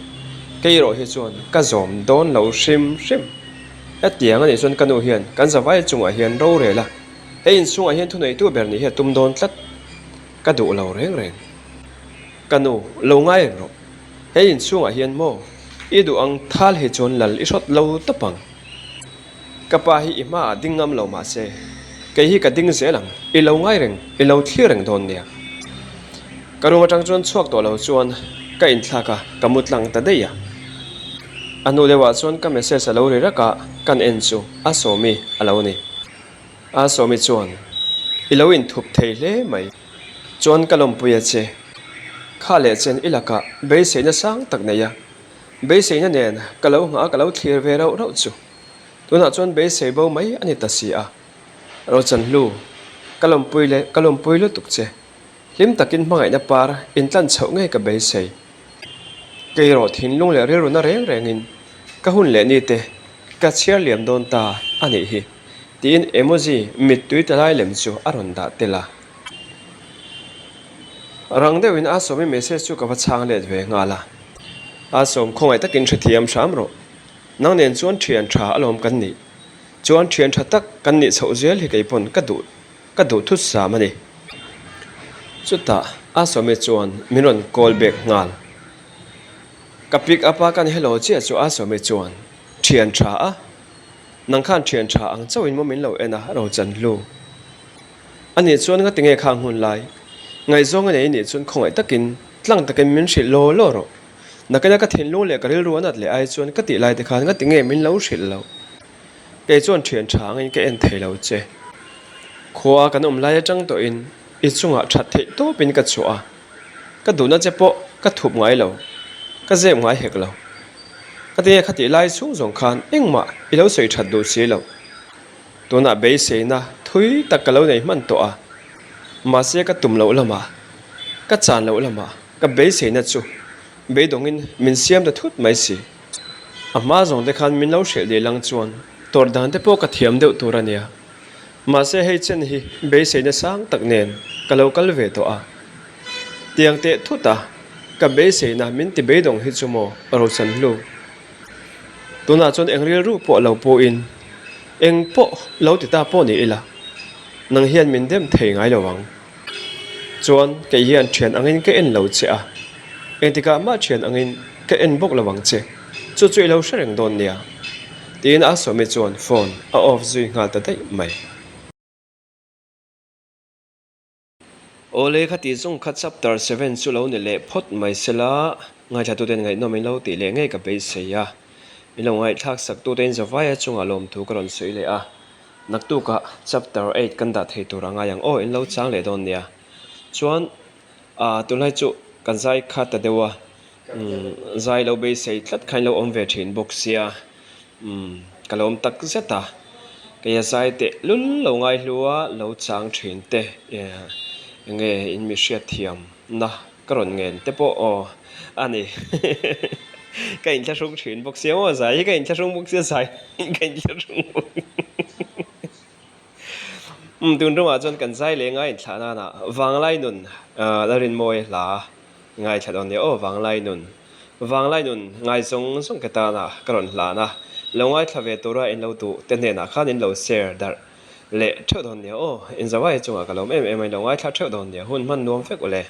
kei erawh hi chuan ka zawm dawn lo hrim hrim. Hetiang anih chuan ka nu hian kan zavai chungah hian rorel a, he inchhungah hian thuneitu ber nih hi a tum dawn tlat. Ka duh lo reng reng. Ka nu, lo ngai reng rawh. He inchhungah hian maw i duh ang thal hi chuan lal i hrawt lo tawp ang. Ka pa hi i hmaah ding ngam lo mahse, kei hi ka ding zel ang, i lo ngai reng, i lo thlir reng dawn nia. Ka room atang chuan chhuak tawh lo chuan ka inthlak a, ka mu tlang ta daih a. A hnu deuhah chuan ka message a lo ri rak a, kan en chu a Sawmi a lo ni. A Sawmi chuan, I lo inthup thei hle mai. Chuan ka lawmpui a che. Kha leh chen i lakah beiseina sang tak nei a. Beiseina nen ka lo nghah a ka lo thlir ve rauh rauh chu. Tunah chuan beisei bo mai a ni ta si a. Rochanhlu, ka lawmpui leh ka lawmpui lutuk che. Hlim takin hmangaihna par intlan chhoh ngei ka beisei. Kei erawh thinlung leh rilruna reng rengin ka hun leh ni te ka chhiar liam dawn ta a nih hi tiin emoji mittui ta lai lem chu a rawn dah tel a. Rang deuhin a sawmi message chu ka va chhang let ve nghal a. A sawm khawngaih takin hrethiam hram rawh. Nang nen chuan thian tha alawm kan nih. Chuan thian tha tak kan nih chhoh zel hi kei pawn ka duh ka duh thut sam a ni. Chutah a sawmi chuan min rawn call back nghal. Ka pick up a kan hello chiah chu a sawmi chuan thian tha a. Nang khan thian tha ang chauhin maw min lo en a Rochan hlu. A nih chuan nga tinge khang hun lai ngaihzawng a nei nih chuan khawngaih takin tlang takin min hrilh law law rawh. Nakina ka thinlung leh ka rilru a nat leh ai chuan ka tih lai te khan nga tinge min lo hrilh loh. Kei chuan thian tha angin ka en thei lo che. Khua kan awm lai atang tawhin i chungah that theih tawpin ka chhuah a, ka duhna che pawh ka thup ngai lo, ka zep ngai hek lo. Ka tinge kha tih lai chhung zawng khan engmah i lo sawi that duh si loh. Tunah beiseina thui tak ka lo nei hman tawh a, mahse ka tum loh lamah, ka chan loh lamah ka beiseina chu beidawngin min siam ta thut mai si. A hma zawng te khan min lo hrilh leh lang chuan tawrh dan te pawh ka thiam deuh tur a nia. Mahse hei chen hi beiseina sang tak nen ka lo kal ve tawh a. Tiang teh thut a, ka beiseina min ti beidawng hi chu maw Rochanhlu. Tunah chuan eng rilru pawh lo pawhin eng pawh lo ti ta pawh ni ila, nang hian min dem thei ngai lo ang. Chuan kei hian thian angin ka en lo che a, engtikah mah thian angin ka en bawk lo ang che, chu chu i lo hre reng dawn nia. Tiin a Sawmi chuan phone a off zui nghal ta daih mai. Awle kha tih zawng kha chapter seven chu lo ni leh phawt mai sela, ngaithlatuten ngaihnawm in lo tih leh ngei ka beisei a, min lo ngaihthlak sak tute in zavaia chungah lawmthu ka rawn sawi leh a, naktukah chapter eight kan dah thei tur a ngai ang aw in lo chang leh dawn nia. Chuan ah tunlai chu kan zai kha ta deuh a, zai lo beisei tlat kha in lo awm ve thin bawk sia. Umm, ka lo awm tak zet a, kei a zai teh lul lo ngai hlua lo chang thin te enge in mi hriat thiam na ka rawn ngen te pawh aw a ni ka inthlahrung thin bawk sia maw zai hi ka inthlahrung bawk sia zai hi ka inthlahrung bawk umm tun tumah chuan kan zai leh ngai inthlah nana vanglai nun Lalrinmawia hla. Ngaithla dawn nia aw Vanglai nun. Vanglai nun ngai zawng zawng ke tana ka rawn hlan a, lo ngaithla ve tura in lo duh te hnenah khan in lo share darh leh theuh dawn nia aw. In zawai chungah ka lawm em em a, in lo ngaithla theuh dawn nia hun hman nuam vek ule.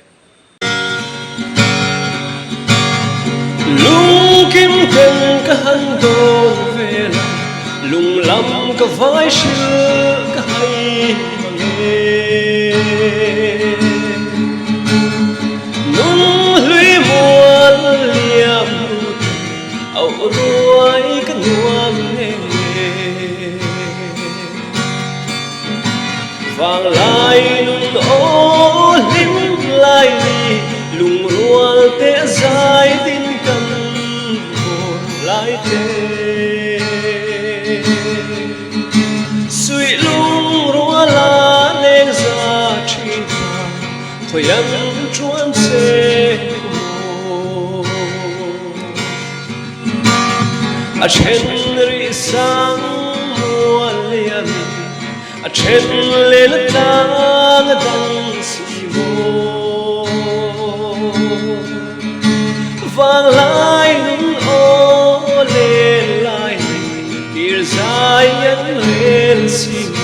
Lungkim ten ka han dawn vel a, lunglam ka vai hrilh ka hai mang e. Nun hlui mual liam lut auh ruai ka nuam e. Vanglai nun aw hlim lai ni lungrual te zai din kan vawr lai te. Suih lungruala leng za thin kha Khawian chuan che maw? A then rih. sang mual liamin a then leh na tlang a dang si maw. Vanglai nun aw len lai nei tir zai an rel si maw.